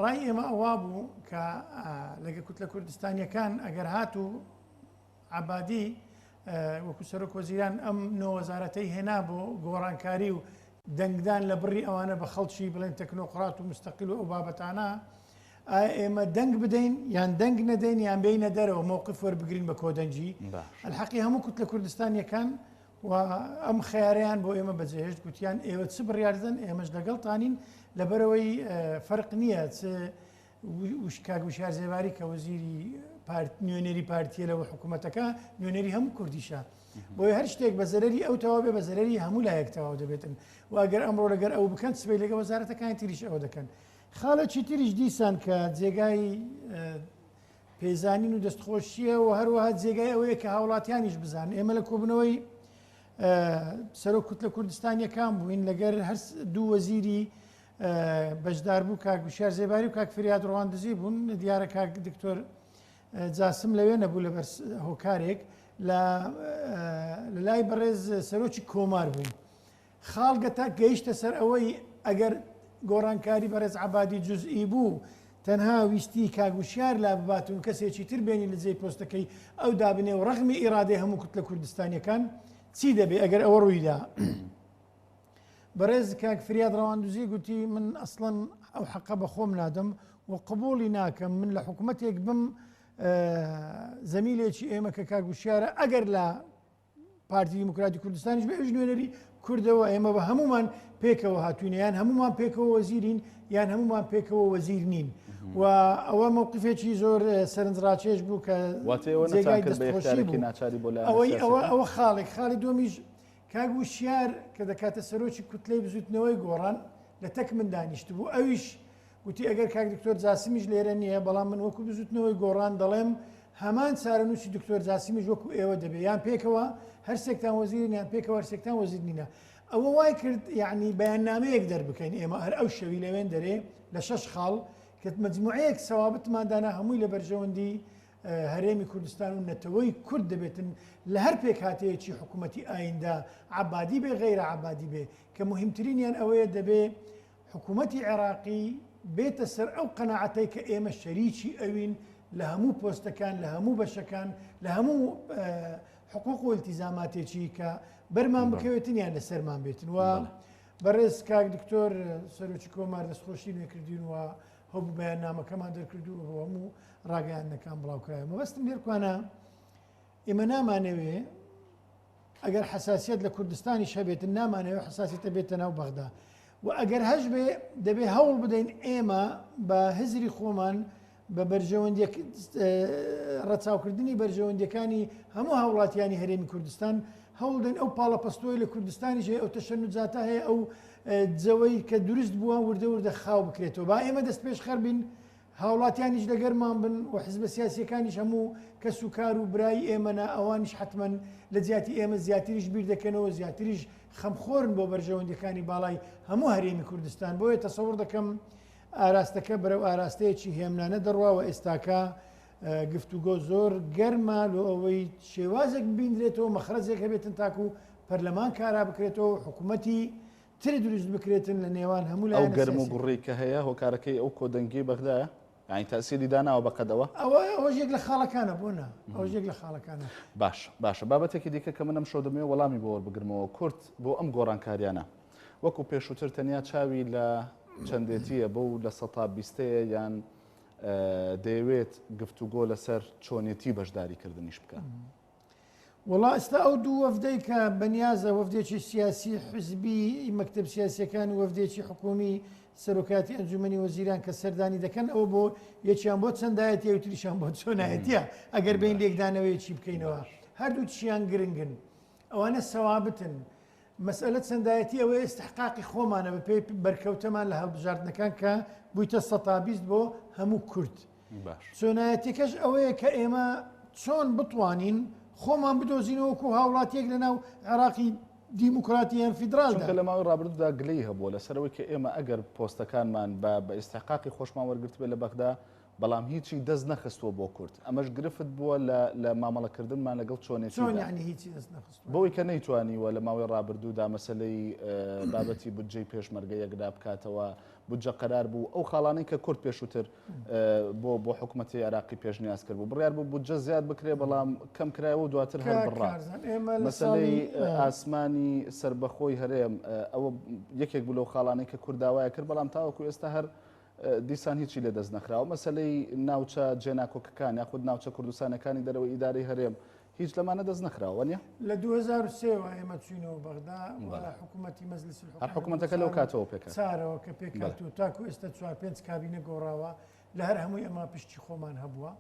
ڕای ئێمە ئەوە بوو کە لەگە کوتلە کوردستانیەکان ئەگەر هاتوو عەبادی وەکو سەرۆک وەزیران ئەم نۆ وەزارەتەی هێنا بۆ گۆڕانکاری و دەنگدان لە بڕی ئەوانە بە خەڵکی بڵێن تەکنۆقرات و مستەقیل و ئەو بابەتانە ئایا ئێمە دەنگ بدەین یان دەنگ نەدەین یان بێینە دەرەوە مەوقف وەربگرین بە کۆدەنگی ئەلحەقی هەموو کوتلە کوردستانیەکان و ئەم خیارەیان بۆ ئێمە بەجێهێشت گوتیان ئێوە چ بڕیاردەن ئێمەش لەگەڵتانین لەبەرەوەی فەرق نییە چ کاک وشیار زێباری کە وەزیری پارت نوێنەری پارتیە لەوە حکوومەتەکە نوێنەری هەموو کوردیشە بۆیە هەر شتێک بە زەرەری ئەو تەواو بێ بە زەرەری هەموو لایەک تەواو دەبێتن و ئەگەر ئەمڕۆ لەگەر ئەو بکەن سبەی لەگە وەزارەتەکانی تریش ئەوە دەکەن. خاڵێکی تریش دیسان کە جێگای پێزانین و دەستخۆشییە و هەروەها جێگای ئەوەیە کە هاوڵاتیانیش بزانن ئێمە لە کۆبوونەوەی سەرۆک کوتلە کوردستانیەکان بووین لەگەر هەر دوو وەزیری بەشدار بوو کاک وشیار زێباری و کاک فریاد ڕواندزی بوون دیارە کاک دکتۆر جاسم لەوێ نەبوو لەبەر هۆکارێک لە لای بەڕێز سەرۆکی کۆمار بووین خاڵ گەتا گەیشتە سەر ئەوەی ئەگەر گۆڕانکاری بەڕێز عەبادی جوزئی بوو تەنها ویستی کاک وشیار لاببات و کەسێکی تر بێنی لە جێی پۆستەکەی ئەو دابنێ و ڕەغمی ئیرادەی هەموو کوتلە کوردستانیەکان چی دەبێ ئەگەر ئەوە ڕوویدا؟ بەڕێز کاک فریاد ڕەواندوزی گوتی من ئەسڵەن ئەو حەقە بە خۆم نادەم و قبوڵی ناکەم من لە حکوومەتێک بم زەمیلێکی ئێمە کە کاک وشیارە ئەگەر لە پارتی دیموکراتی کوردستانیش بێ ئەویش نوێنەری کوردەوە ئێمە بە هەمومان پێکەوە هاتوینە یان هەمومان پێکەوە وەزیرین یان هەمومان پێکەوە وەزیر نین و ئەوە مووقفێکی زۆر سەرنجڕاکێش بوو کە جێگای دەستخۆشی بوو ئەوەی ئەوە ئەوە خاڵێک خاڵی دومیش کاک وشیار کە دەکاتە سەرۆکی کوتلەی بزوتنەوەی گۆڕان لە تەک من دانیشت بوو ئەویش گوتی ئەگەر کاک دکتۆر جاسمیش لێرە نییە، بەڵام من وەکو بزوتنەوەی گۆڕان دەڵێم هەمان چارەنووسی دکتۆر جاسمیش وەکو ئێوە دەبێ، یان پێکەوە هەرسێکتان وەزیرن یان پێکەوە هەرسێکتان وەزیر نینە. ئەوە وای کرد یەعنی بەیاننامەیەک دەربکەین ئێمە هەر ئەو شەوی لەوێن دەرێ لە شەش خاڵ کە مەجموعەیەک سەوابتمان دانا هەمووی لە بەرژەوەندی هەرێمی کوردستان و نەتەوەی کورد دەبێتن لە هەر پێکهاتەیەکی حکوومەتی ئایندە عەبادی بێ غەیرە عەبادی بێ کە موهیمترینیان ئەوەیە دەبێ حکوومەتی عێراقی بێتە سەر ئەو قەناعەتەی کە ئێمە شەریکی ئەوین لە هەموو پۆستەکان، لە هەموو بەشەکان، لە هەموو حقوق و ئیلتیزاماتێکی کە بەرمان بکەوێتن یان لەسەرمان بێتن و بەڕێز کاک دکتۆر سەرۆکی کۆمار دەستخۆشی لێ کردین و هەبوو بەیاننامەکەمان دەرکردو بۆ هەموو ڕاگەیاندنەکان بڵاوکرایەوە. مەبەستم لێرکوانە ئێمە نامانەوێ ئەگەر حەساسیەت لە کوردستانیش هەبێتن نامانەوێ حەساسیەتە بێتە ناو بەغدا و ئەگەر هەش بێ دەبێ هەوڵ بدەین ئێمە بە هزری خۆمان بە بەرژەوەندیەک ڕەچاوکردنی بەرژەوەندیەکانی هەموو هاوڵاتیانی هەرێمی کوردستان هەوڵدەین ئەو پاڵەپەستۆی لە کوردستانیش هەیە ئەو تەشەنوجاتە هەیە ئەو جەوەی کە دروست بووە وردە وردە خاو بکرێتەوە با ئێمە دەست پێشخەر بین هاوڵاتیانیش لەگەرمان بن و حزبە سیاسیەکانیش هەموو کەس و کار و برای ئێمەنە ئەوانیش حەتمەن لە جیاتی ئێمە زیاتریش بیر دەکەنەوە زیاتریش خەمخۆرن بۆ بەرژەوەندیەکانی باڵای هەموو هەرێمی کوردستان بۆیە تەسەوڕ دەکەم ئاراستەکە بەرەو ئاراستەیەکی هێمنانە دەڕوا و ئێستاکە گفتوگۆ زۆر گەرمە لۆ ئەوەی شێوازێک ببیندرێتەوە مەخرەجێک هەبێتن تاکو پەرلەمان کارا بکرێتەوە حکوومەتی تری دروست بکرێتن لە نێوان هەموو ئەو لایەنە گەرم و سیاسیەکان. گوڕی کە هەیە هۆکارەکەی ئەو کۆدەنگیەی بەغدایە؟ یانی تەئسیری داناوە بە قەدەوە؟ ئەوە ئەوەش یەک لە خاڵەکانە بۆ نا ئەوەش یەک لە خاڵەکانە. باشە باشە بابەتێکی دیکە کە من ئەمشەو دەمەوێت وەڵامی بۆ وەربگرمەوە کورد بۆ ئەم گۆڕانکاریانە وەکو پێشووتر تەنیا چاوی لە چەندێتیە بەو لە سەتا بیستەیە یان دەیەوێت گفتوگۆ لەسەر چۆنێتی بەشداریکردنیش بکات؟ وەڵا ئێستا ئەو دوو وەفدەی کە بەنیازە وەفدێکی سیاسی حزبی مەکتەب سیاسیەکان و وەفدێکی حکومی سەرۆکاتی ئەنجومەنی وەزیران کە سەردانی دەکەن ئەوە بۆ یەکیان بۆ چەندایەتی ئەو تریشان بۆ چۆنایەتیە ئەگەر بین لێکدانەوەیەکی بکەینەوە هەردووچیان گرنگن ئەوانە سەوابتن مەسئلە چەندایەتی ئەوەیە ئیستحقاقی خۆمانە بە پێی بەرکەوتەمان لە هەڵبژاردنەکان کە بوویتە سەتا 20 بۆ هەموو کورد چۆنایەتیەکەش ئەوەیە کە ئێمە چۆن بتوانین خۆمان بدۆزینەوە وەکو هاوڵاتیەک لەناو عێراقی دیموکراتی یان فیدرالدا. چونکە لە ماوەی ڕابردوودا گلەیی هەبووە لەسەر ئەوەی کە ئێمە ئەگەر پۆستەکانمان بە بە ئیستحقاقی خۆشمان وەرگرتبێت لە بەغدا بەڵام هیچی دەست نەخستووە بۆ کورد ئەمەش گرفت بووە لە لە مامەڵەکردنمان لەگەڵ چۆن چۆنێتیدا. یەعنی هیچی دەست نەخستووە؟ بەوەی کە نەیتوانیوە لە ماوەی ڕابردوودا مەسەلەی بابەتی بودجەی پێشمەرگە یەکلا بکاتەوە، بودجە قەرار بوو، ئەو خاڵانەی کە کورد پێشووتر بۆ بۆ حکومەتی عێراقی پێشنیاز کردبوو، بڕیار بوو بودجە زیاد بکرێ بەڵام کەم کرایەوە و دواتر هەر کاک بڕا. کارزان ئێمە لە مەسەلەی ساڵی ئاسمانی سەربەخۆی هەرێم ئەوە یەکێک بوو لەو خاڵانەی کە کورد داوای کرد، بەڵام تاوەکو ئێستا هەر دیسان هیچی لێ دەست نەخراوە. مەسەلەی ناوچە جێناکۆکەکان یاخود ناوچە کوردستانەکانی دەرەوەی ئیدارەی هەرێم هیچ لەمانە دەست نەخراوە وانیە؟ لە 2003 وە ئێمە چوینەوە بەغدا و حکوومەتی مەجلس هەر الحکومە لە حکوومەتەکە لەو 2004 کاتەوە پێکهات. چارەوە کە بەڵێ. پێکهاتوو تاکو ئێستا چوار پێنج کابینە گۆڕاوە لە هەر هەمووی ئەمە پشکی خۆمان هەبووە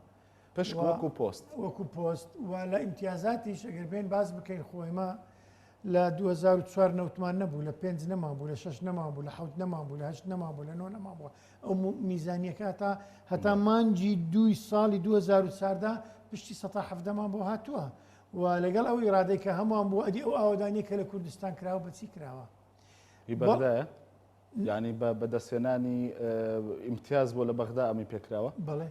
پشک و وەکو پۆست. وەکو پۆست و لە ئیمتیازاتیش ئەگەر بێن باس بکەین خۆ ئێمە. لە 2004 نەوتمان نەبوو، لە پێنج نەمان بوو، لە شەش نەمان بوو، لە حەوت نەمان بوو، لە هەشت نەمان بوو، لە نۆ نەمان بووە. ئەو میزانیەکە هەتا هەتا مانگی دووی ساڵی 2014 پشتی سەتا حەڤدەمان بۆ هاتووە و لەگەڵ ئەو ئیرادەی کە هەمووان بوو ئەدی ئەو ئاوەدانیە کە لە کوردستان کراوە بە چی کراوە؟ هی بەغدایە؟ یعنی بە بەدەستهێنانی ئیمتیاز بۆ لە بەغدا ئەمەی پێکراوە؟ بەڵێ.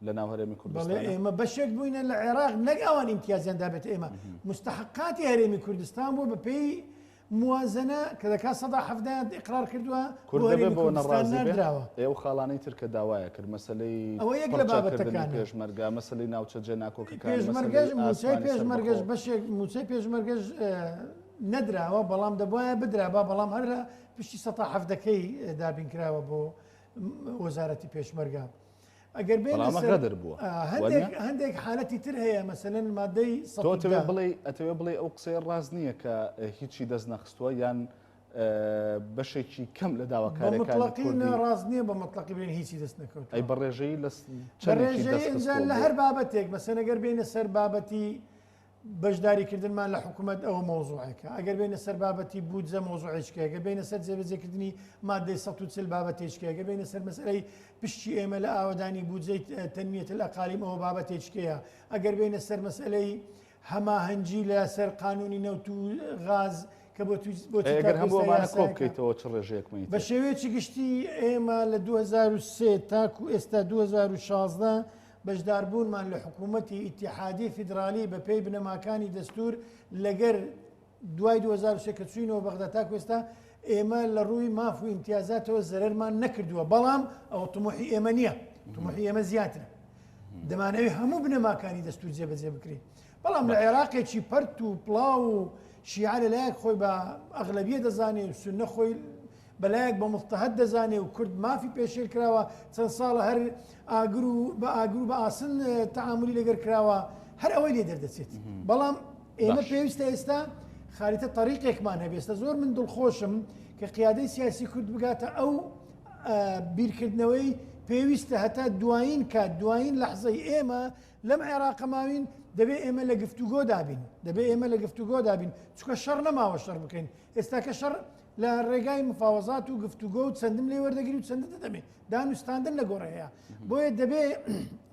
لە ناو هەرێمی کوردستان؟ بەڵێ ئێمە بەشێک بووینە لە عێراق نەک ئەوان ئیمتیازیان دابێتە ئێمە مستحقاتی هەرێمی کوردستان بووە بەپێی موازنە کە دەکات سەدا حەفدایان ئیقرار کردووە کورد بۆ دەبێ هەرێمی بەوە کوردستان ناڕازی بێ؟ ناردراوە. ئێ ئەو خاڵانەی تر کە داوایە کرد مەسەلەی ئەوە یەک لە پڕچەککردنی بابەتەکانە. پێشمەرگە، مەسەلەی ناوچە جێناکۆکەکان، پێشمەرگەش مەسەلەی مووچەی ئاسمانی پێشمەرگەش سەربەخۆ. بەشێک مووچەی پێشمەرگەش نەدراوە بەڵام دەبوایە بدرابا بەڵام هەر لە پشتی سەتا حەڤدەکەی دابین کراوە بۆ وەزارەتی پێشمەرگە. ئەگەر بێینە بەڵام ئەمە سەر غەدر بووە. هەندێک وانییە؟ هەندێک حالەتی تر هەیە مەسەلەن مادەی تۆ ئەتەوێ 110 بڵێی ئەتەوێ بڵێی ئەو قسەیە ڕاست نییە کە هیچی دەست نەخستووە یان بەشێکی کەم لە بە داواکاریەکانی مطلقی کوردی نا ڕاست نییە بە مطلقی بڵێن هیچی دەست نەکەوتووە. ئەی بە ڕێژەیی لە بە چەندێکی ڕێژەیی دەست ئینجا خستووە لە بۆ هەر بابەتێک مەسەلەن ئەگەر بێینە سەر بابەتی بەشداریکردنمان لە حکوومەت ئەوە مەوزوعێکە، ئەگەر بێینە سەر بابەتی بودجە مەوزوعێکە، ئەگەر بێینە سەر جێبەجێکردنی مادەی 140 بابەتێکە، ئەگەر بێینە سەر مەسەلەی پشتی ئێمە لە ئاوەدانی بودجەی تەنمیەت الئەقالیم ئەوە بابەتێکەیە، ئەگەر بێینە سەر مەسەلەی هەماهەنگی لەسەر قانونی نەوت و غاز کە بۆ بۆچی ئەگەر تاکو هەموو ئێستا ئەمانە کۆ یاسایەکە بکەیتەوە چ ڕێژەیەکمانی بە تێ؟ شێوەیەکی گشتی ئێمە لە 2003 تاکو ئێستا 2016 بەشداربوونمان لە حکوومەتی ئیتیحادی فیدرالی بە پێی بنەماکانی دەستور لەگەر دوای 2003 کە چوینەوە بەغدا تاکو ئێستا ئێمە لە ڕووی ماف و ئیمتیازاتەوە زەرەرمان نەکردووە، بەڵام ئەوە طموحی ئێمە نییە، طموحی ئێمە زیاترە، دەمانەوێت هەموو بنەماکانی دەستور جێبەجێ بکرێت. بەڵام لە عێراقێکی پەرت و پڵاو و شیعە لەلایەک خۆی بە ئەغلەبیە دەزانێ و سوننە خۆی بەلایەک بە مضطهد دەزانێ و کورد مافی پێشێل کراوە، چەند ساڵە هەر ئاگر و بە ئاگر و بە ئاسن تەعامولی لەگەر کراوە، هەر ئەوەی لێ دەردەچێت. بەڵام ئێمە پێویستە ئێستا خاریتە تەریقێکمان هەبێ. ئێستا زۆر من دڵخۆشم کە قیادەی سیاسی کورد بگاتە ئەو بیرکردنەوەی پێویستە هەتا دوایین کات، دوایین لەحزەی ئێمە لەم عێراقە ماوین، دەبێ ئێمە لە گفتوگۆدا بین، دەبێ ئێمە لە گفتوگۆدا بین، چونکە شەڕ نەماوە شەڕ بکەین. ئێستا کە شەڕ لە ڕێگای مفاوەزات و گفتوگۆ و چەندم لێ وەردەگری و چەندە دەدەمێ، دانوستاندن لە گۆڕێ هەیە. بۆیە دەبێ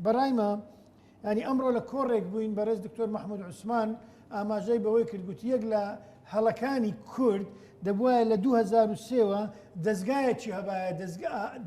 بەڕایمە، ینی ئەمڕۆ لە کۆڕێک بووین، بەڕێز دکتۆر محەممەد عوسمان ئاماژەی بەوەی کرد، گوتی یەک لە هەڵەکانی کورد دەبوایە لە 2003ەوە دەزگایەکی هەبایە،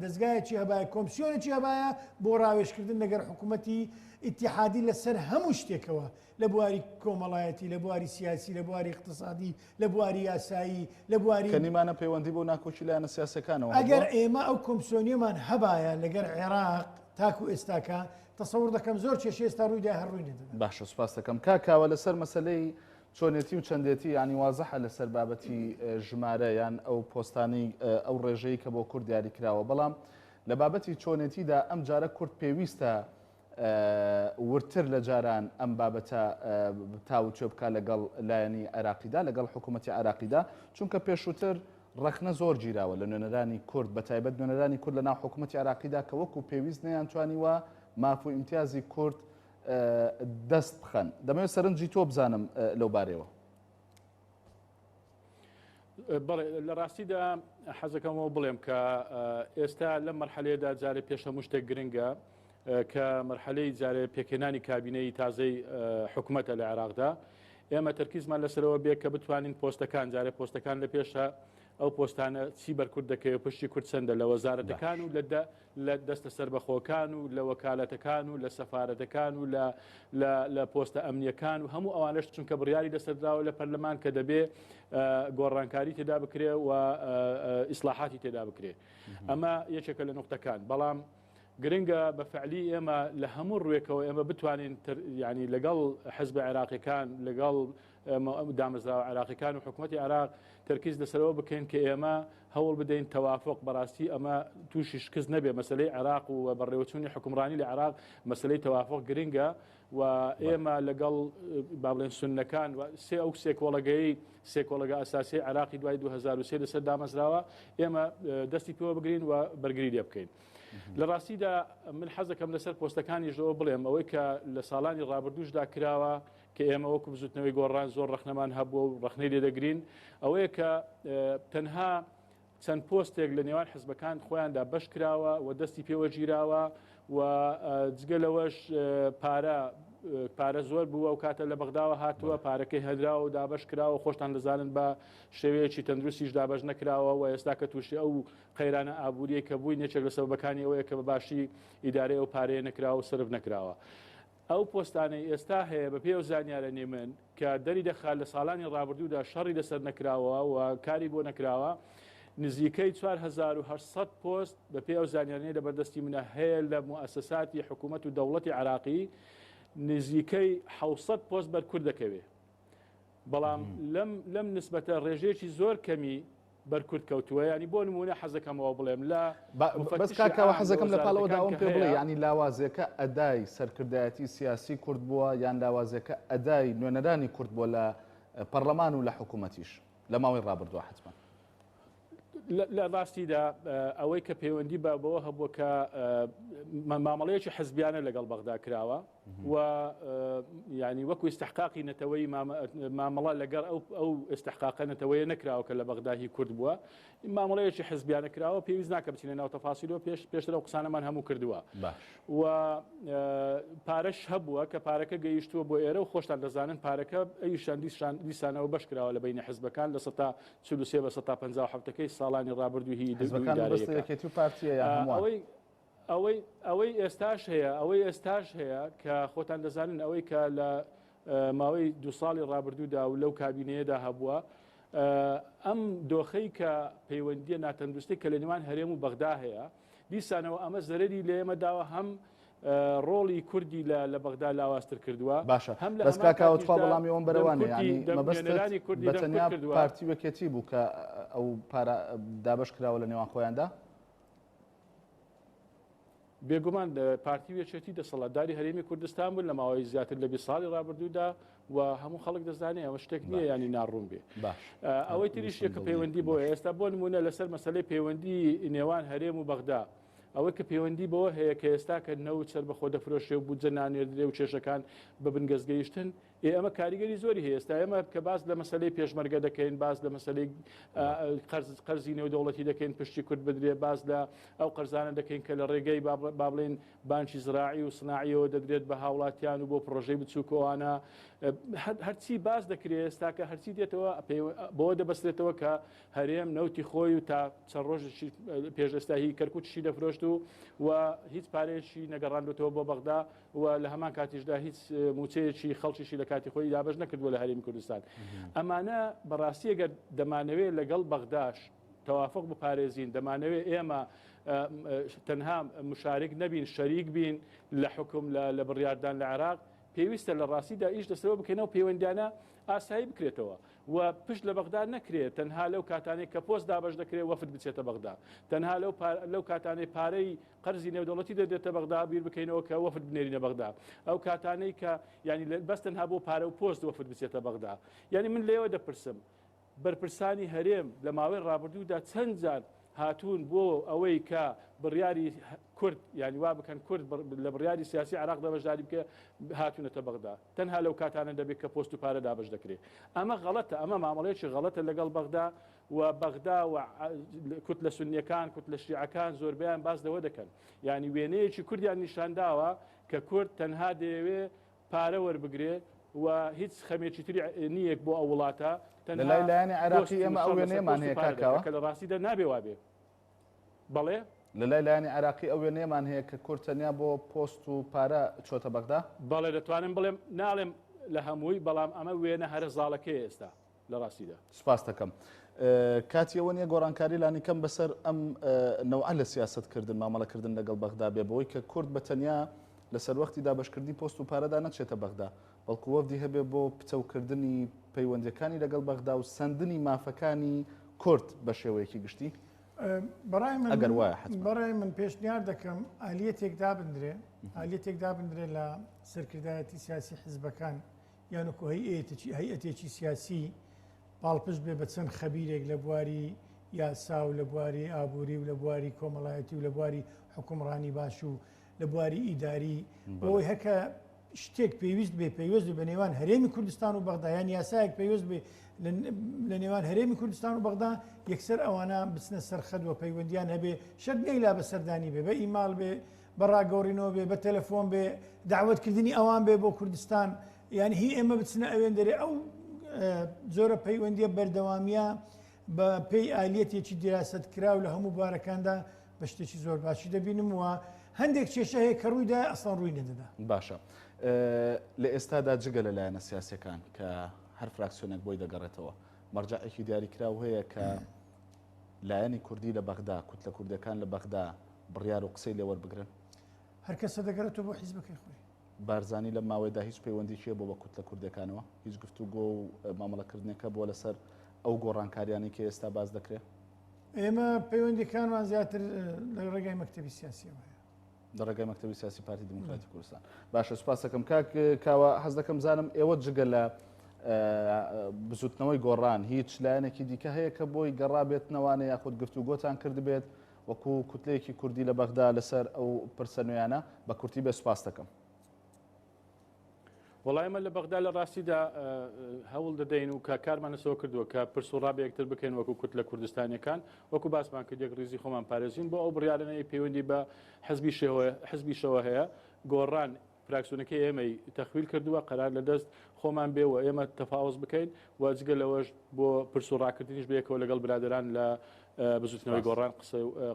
دەزگایەکی هەبایە، کۆمسیۆنێکی هەبایە بۆ ڕاوێژکردن لەگەر حکوومەتی ئیتیحادی لەسەر هەموو شتێکەوە، لە بواری کۆمەڵایەتی، لە بواری سیاسی، لە بواری اقتصادی، لە بواری یاسایی، لە بواری کە نیمانە پەیوەندی بۆ ناکۆکی لایەنە سیاسەکانەوە ئەگەر هەبووە؟ ئێمە ئەو کۆمسیۆنیەمان هەبایە لەگەر عێراق تاکو ئێستاکە، تەسەور دەکەم زۆر کێشە ئێستا ڕوویدا هەر ڕووی نەدەدا. باشە سوپاس دەکەم کاک کاوە. لەسەر مەسەلەی چۆنێتی و چەندێتی یانی وازحە لەسەر بابەتی ژمارە یان ئەو پۆستانەی ئەو ڕێژەی کە بۆ کورد دیاری کراوە، بەڵام لە بابەتی چۆنێتیدا ئەم جارە کورد پێویستە وردتر لە جاران ئەم بابەتە تاوتوێ بکات لەگەڵ لایەنی عێراقیدا، لەگەڵ حکوومەتی عێراقیدا، چونکە پێشووتر ڕەخنە زۆر گیراوە لە نوێنەرانی کورد، بە تایبەت نوێنەرانی کورد لە ناو حکوومەتی عێراقیدا کە وەکو پێویست نەیانتوانیوە ماف و ئیمتیازی کورد دەست بخەن. دەمەوێت سەرنجی تۆ بزانم لەو بارەیەوە. بەڵێ لە ڕاستیدا حەزەکەمەوە بڵێم کە ئێستا لەم مەرحەلەیەدا جارێ پێش هەموو شتێک گرنگە کە مەرحەلەی جارێ پێکهێنانی کابینەی تازەی حکومەتە لە عێراقدا. ئێمە تەرکیزمان لەسەرەوە بێ کە بتوانین پۆستەکان جارێ پۆستەکان لە پێشە ئەو پۆستانە چی بەرکورد دەکەوێت، پشتی کورد چەندە لە وەزارەتەکان و لە لە دەستە سەربەخۆکان و لە وەکالەتەکان و لە سەفارەتەکان و لە لە پۆستە ئەمنیەکان و هەموو ئەوانەش، چونکە بڕیاری لەسەردراوە لە پەرلەمان کە دەبێ گۆڕانکاری تێدا بکرێ و ئیسلاحاتی تێدا بکرێ. ئەمە یەکێکە لە نقطەکان. بەڵام گرنگە بە فعلی ئێمە لە هەموو ڕوێکەوە ئێمە بتوانین ینی لەگەڵ حزب عێراقیەکان، لەگەڵ دامەزراوە عێراقیەکان و حکوومەتی عێراق تەرکیز لەسەرەوە بکەین کە ئێمە هەوڵ بدەین تەوافق. بەڕاستی ئەمە تووشی شکست نەبێ مەسلەی عێراق و بەڕێوەچوونی حکومڕانی لە عێراق، مەسلەی تەوافق گرنگە و ئێمە لەگەڵ با بڵێن سوننەکان و سێ ئەو سێ کۆڵەگەی سێ کۆڵەگە ئەساسی عێراقی دوای 2003 لەسەر دامەزراوە ئێمە دەستی پێوە بگرین و بەرگری لێ بکەین. لە ڕاستیدا من حەزەکەم لەسەر پۆستەکانیشەوە بڵێم ئەوەی کە لە ساڵانی ڕابردووشدا کراوە. کە ئێمە وەکو بزوتنەوەی گۆڕان زۆر ڕەخنەمان هەبووە و ڕەخنەی لێ دەگرین ئەوەیە کە تەنها چەند پۆستێک لە نێوان حزبەکان خۆیاندا بەش کراوە و دەستی پێوە گیراوە و جگە لەوەش پارە پارە زۆر بووە و کاتە لە بەغداوە هاتووە پارەکەی هەدراوە و دابەش کراوە خۆشتان دەزانن بە شێوەیەکی تەندروستیش دابەش نەکراوە و ئێستا کە تووشی ئەو قەیرانە ئابووریە کە بووین یەکێک لە سەبەکانی ئەوەیە کە بە باشی ئیدارەی ئەو پارەیە نەکراوە و سەرف نەکراوە. ئەو پۆستانەی ئێستا هەیە بەپێی ئەو زانیارەنی من کە دەری دەخات لە ساڵانی ڕابردوودا شەڕی لەسەر نەکراوە و کاری بۆ نەکراوە نزیکەی 4800 پۆست بەپێی ئەو زانیارانەی لە بەردەستی منە هەیە لە موئەسەساتی حکوومەت و دەوڵەتی عراقی نزیکەی 600 پۆست بەر کورد دەکەوێ بەڵام لەم لەم نسبەتە ڕێژەیەکی زۆر کەمی بەر کورد کەوتووە یانی بۆ نموونە حەزەکەم ئەوە بڵێم لە بەس کاک کاوە حەزەکەم لە پاڵەوە داوم پێ بڵێ یانی لاوازێکە ئەدای سەرکردایەتی سیاسی کورد بووە یان لاوازێکە ئەدای نوێنەرانی کورد بووە لە پەرلەمان و لە حکوومەتیش لە ماوەی ڕابردووە حتمما. لە ڕاستیدا ئەوەی کە پەیوەندی بە بەوە هەبووە کە مامەڵەیەکی حزبیانە لەگەڵ بەغدا کراوە و یانی وەکو ئیستحقاقی نەتەوەی مامەڵە لەگەڵ ئەو ئەو ئیستحقاقە نەتەوەیە نەکراوە کە لە بەغدا هی کورد بووە مامەڵەیەکی حزبیانە کراوە پێویست ناکە بچینە ناو تەفاسیلەوە پێش پێشتر ئەو قسانەمان هەموو کردووە و پارەش هەبووە کە پارەکە گەیشتووە بۆ ئێرە و خۆشتان دەزانن پارەکە ئەویشان دیسان دیسانەوە بەش کراوە لە بینی حزبەکان لە سەتا 43 بە سەتا 57ەکەی ساڵانی ڕابردوو هی حزبەکان یەکێتی و پارتیە یان هەمووان؟ ئەوەی ئەوەی ئێستاش هەیە ئەوەی ئێستاش هەیە کە خۆتان دەزانن ئەوەی کە لە ماوەی دو ساڵی ڕابردوودا و لەو کابینەیەدا هەبووە ئەم دۆخەی کە پەیوەندیە ناتەندروستی کە لە نێوان هەرێم و بەغدا هەیە دیسانەوە ئەمە زەرری لە ئێمە داوە هەم ڕۆڵی کوردی لە لە بەغدا لاوازتر کردووە باشە هەم لە بەس کاکاوە تخوا وەڵامی ئەوم بەرەوانێ ینی مەبەستنێرانی کوردی بە تەنیا پارتی وەکێتی بوو کە ئەو پارە دابەش کراوە لە نێوان خۆیاندا بێگومان پارتی و یەکێتی دەسەڵاتداری هەرێمی کوردستان بوون لە ماوەی زیاتر لە 20 ساڵی ڕابردوودا و هەموو خەڵک دەزانێت ئەوە شتێک نییە ینی ناڕوون بێ ئەوەی تریش کە پەیوەندی بۆ ئێستا بۆ نمونە لەسەر مەسلەی پەیوەندی نێوان هەرێم و بەغدا ئەوەی کە پەیوەندی بەوە هەیە کە ئێستا کە نەوت سەر بەخۆ دەفرۆشێ و بودجە نانێردرێ و کێشەکان بە بنگەزگەیشتن ئێ ئەمە کاریگەری زۆری هەیە ئێستا ئێمە کە باس لە مەسەلەی پێشمەرگە دەکەین باس لە مەسەلەی قەرز قەرزی نێودەوڵەتی دەکەین پشتی کورد بدرێ باس لە ئەو قەرزانە دەکەین کە لە ڕێگەی با بڵێین بانکی زراعی و سناعیەوە دەدرێت بە هاوڵاتیان و بۆ پڕۆژەی بچووکەوانە هەرچی باس دەکرێت ئێستاکە هەرچی دێتەوە بەوە دەبەسترێتەوە کە هەرێم نەوتی خۆی و تا چەند ڕۆژێکی پێش ئێستا هی کەرکووکیشی دەفرۆشت و و هیچ پارەیەکی نەگەڕاندوێتەوە بۆ بەغدا و لە هەمان کاتیشدا هیچ موچەیەکی خەڵکیشی لە کاتی خۆی دابەش نەکردووە لە هەرێمی کوردستان. ئەمانە بەڕاستی ئەگەر دەمانەوێت لەگەڵ بەغداش تەوافق بپارێزین، دەمانەوێت ئێمە تەنها مشارک نەبین، شەریک بین لە حوکم لە بڕیاردان لە عێراق، پێویستە لە ڕاستیدا ئیش لەسەرەوە بکەینەوە پەیوەندیانە ئاسایی بکرێتەوە و پشت لە بەغدا نەکرێت تەنها لەو کاتانەی کە پۆست دابەش دەکرێت وەفد بچێتە بەغدا تەنها لەو کاتانەی پارەی قەرزی نێودەوڵەتی دەدرێتە بەغدا بیر بکەینەوە کە وەفد بنێرینە بەغدا ئەو کاتانەی کە یعنی بەس تەنها بۆ پارە و پۆست وەفد بچێتە بەغدا یعنی من لێوە دەپرسم بەرپرسانی هەرێم لە ماوەی ڕابردوودا چەند جار هاتوون بۆ ئەوەی کە بڕیاری کورد یعنی وا بکەن کورد لە بڕیاری سیاسی عراقدا بەشداری بکە هاتوونەتە بەغدا تەنها لەو کاتانە دەبێت کە پۆست و پارە دابش دەکرێت ئەمە غەڵەتە ئەمە مامەڵەیەکی غەڵەتە لەگەڵ بەغدا و بەغدا و کوتلە سونیەکان، کوتلە شیعەکان زۆربەیان باس لەوە دەکەن. یانی وێنەیەکی کوردیان نیشانداوە کە کورد تەنها دەیەوێ پارە وەربگرێ و هیچ خەمێکی تری نییە بۆ ئەو وڵاتە، لە تەنها لای لایەنی عێراقی پۆست و ئێمە ئەو شەڕ لەسەر وێنەیەمان پۆست و هەیە پارە کاک دەکا کاوە؟ کە لە ڕاستیدا نابێ وابێ. بەڵێ؟ لە لای لایەنی عێراقی ئەو وێنەیەمان هەیە کە کورد تەنیا بۆ پۆست و پارە چۆتە بەغدا؟ بەڵێ دەتوانم بڵێم، ناڵێم لە هەمووی، بەڵام ئەمە وێنە هەرە زاڵەکەیە ئێستا. لە ڕاستیدا. سوپاست دەکەم. کاتی ئەوە نییە گۆڕانکاری لانیکەم بەسەر ئەم نەوعە لە سیاسەتکردن، مامەڵەکردن لەگەڵ بەغدا بێ، بەوەی کە کورد بە تەنیا لە سەروەختی دابەشکردنی پۆست و پارەدا نەچێتە بەغدا، بەڵکو وەفدی هەبێ بۆ پتەوکردنی پەیوەندییەکانی لەگەڵ بەغدا و سەندنی مافەکانی کورد بە شێوەیەکی گشتی؟ بەڕای من ئەگەر وایە حەتمەن. بەڕای من پێشنیار دەکەم ئالیەتێک دابندرێ، ئالیەتێک دابندرێ لە سەرکردایەتی سیاسی حزبەکان، یان وەکو هەیئەتێکی هەیئەتێکی سیاسی پاڵپشت بێ بە چەند خەبیرێک لە بواری یاسا و لە بواری ئابووری و لە بواری کۆمەڵایەتی و لە بواری حکومڕانی باش و لە بواری ئیداری بۆی هەکە شتێک پێویست بێ پەیوەست بێ بە نێوان هەرێمی کوردستان و بەغدا یان یاسایەک پەیوەست بێ لە نێوان هەرێمی کوردستان و بەغدا یەکسەر ئەوانە بچنە سەر خەت و پەیوەندیان هەبێ شەرت نییە لا بە سەردانی بێ بە ئیماڵ بێ بە ڕاگۆڕینەوە بێ بە تەلەفۆن بێ داوەتکردنی ئەوان بێ بۆ کوردستان یان هی ئێمە بچنە ئەوێن دەرێ ئەو جۆرە پەیوەندیە بەردەوامیە بە پێی ئالیەتێکی دیراسەت کراو لە هەموو بوارەکاندا بە شتێکی زۆر باشی دەبینم و هەندێک کێشە هەیە کە ڕوویدا ئەسڵەن ڕووی نەدەدا. باشە لە ئێستادا جگە لە لایەنە سیاسیەکان کە هەر فراکسیۆنێک بۆی دەگەڕێتەوە مەرجەعێکی دیاریکراو هەیە کە لایەنی کوردی لە بەغدا کوتلە کوردەکان لە بەغدا بڕیار و قسەی لێوەربگرن؟ هەر کەسە دەگەڕێتەوە بۆ حیزبەکەی خۆی. بارزانی لەم ماوەیەدا هیچ پەیوەندیی هەبووە بە کوتلە کوردیەکانەوە؟ هیچ گفتوگۆ و مامەڵەکردنێک هەبووە لەسەر ئەو گۆڕانکاریانەی کە ئێستا باس دەکرێ؟ ئێمە پەیوەندیەکانمان زیاتر لە ڕێگای مەکتەبی سیاسیەوە هەیە. لە ڕێگای مەکتەبی سیاسی پارتی دیموکراتی کوردستان. باشە سوپاس دەکەم کاک کاوە، حەز دەکەم بزانم ئێوە جگە لە بزوتنەوەی گۆڕان هیچ لایەنێکی دیکە هەیە کە بۆی گەڕابێتنەوانە یاخود گفتوگۆتان کردبێت وەکو کوتلەیەکی کوردی لە بەغدا لەسەر ئەو پرسە نوێیانە؟ بە کورتی بێ سوپاس دەکەم. وەڵا ئێمە لە بەغدا لە ڕاستیدا هەوڵ دەدەین و کە کارمان لەسەوە کردووە کە پرس و ڕا بە یەکتر بکەین وەکو کوتلە کوردستانیەکان وەکو باسمان کرد یەک ڕیزی خۆمان پارێزین بۆ ئەو بڕیارانەی پەیوەندی بە حزبی شێوە حزبیشەوە هەیە گۆڕان فراکسیۆنەکەی ئێمەی تەخویل کردووە قەرار لە دەست خۆمان بێ و ئێمە تەفاوز بکەین و جگە لەوەش بۆ پرس و ڕاکردنیش بەیەکەوە لەگەڵ برادەران لە بزوتنەوەی گۆڕان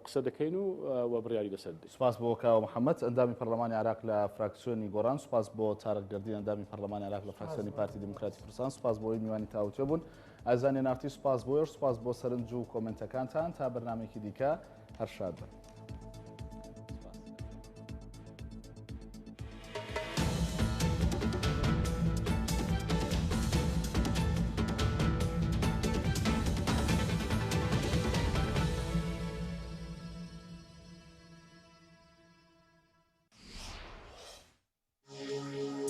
قسە دەکەین و و بڕیاری لەسەر دەدەین. سوپاس بۆ کاوە محەمەد، ئەندامی پەرلەمانی عێراق لە فراکسیۆنی گۆڕان، سوپاس بۆ تارق گەردین، ئەندامی پەرلەمانی عێراق لە فراکسیۆنی پارتی دیموکراتی کوردستان، سوپاس بۆ ئەوەی میوانی تاوتوێ بوون. ئازیزانی NRT سوپاس بۆ ئێوەش، سوپاس بۆ سەرنج و کۆمێنتەکانتان. تا بەرنامەیەکی دیکە هەر شاد بن.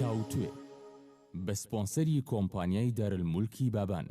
تاوتوێ، بە سپۆنسەری کۆمپانیای دارالمولکی بابان.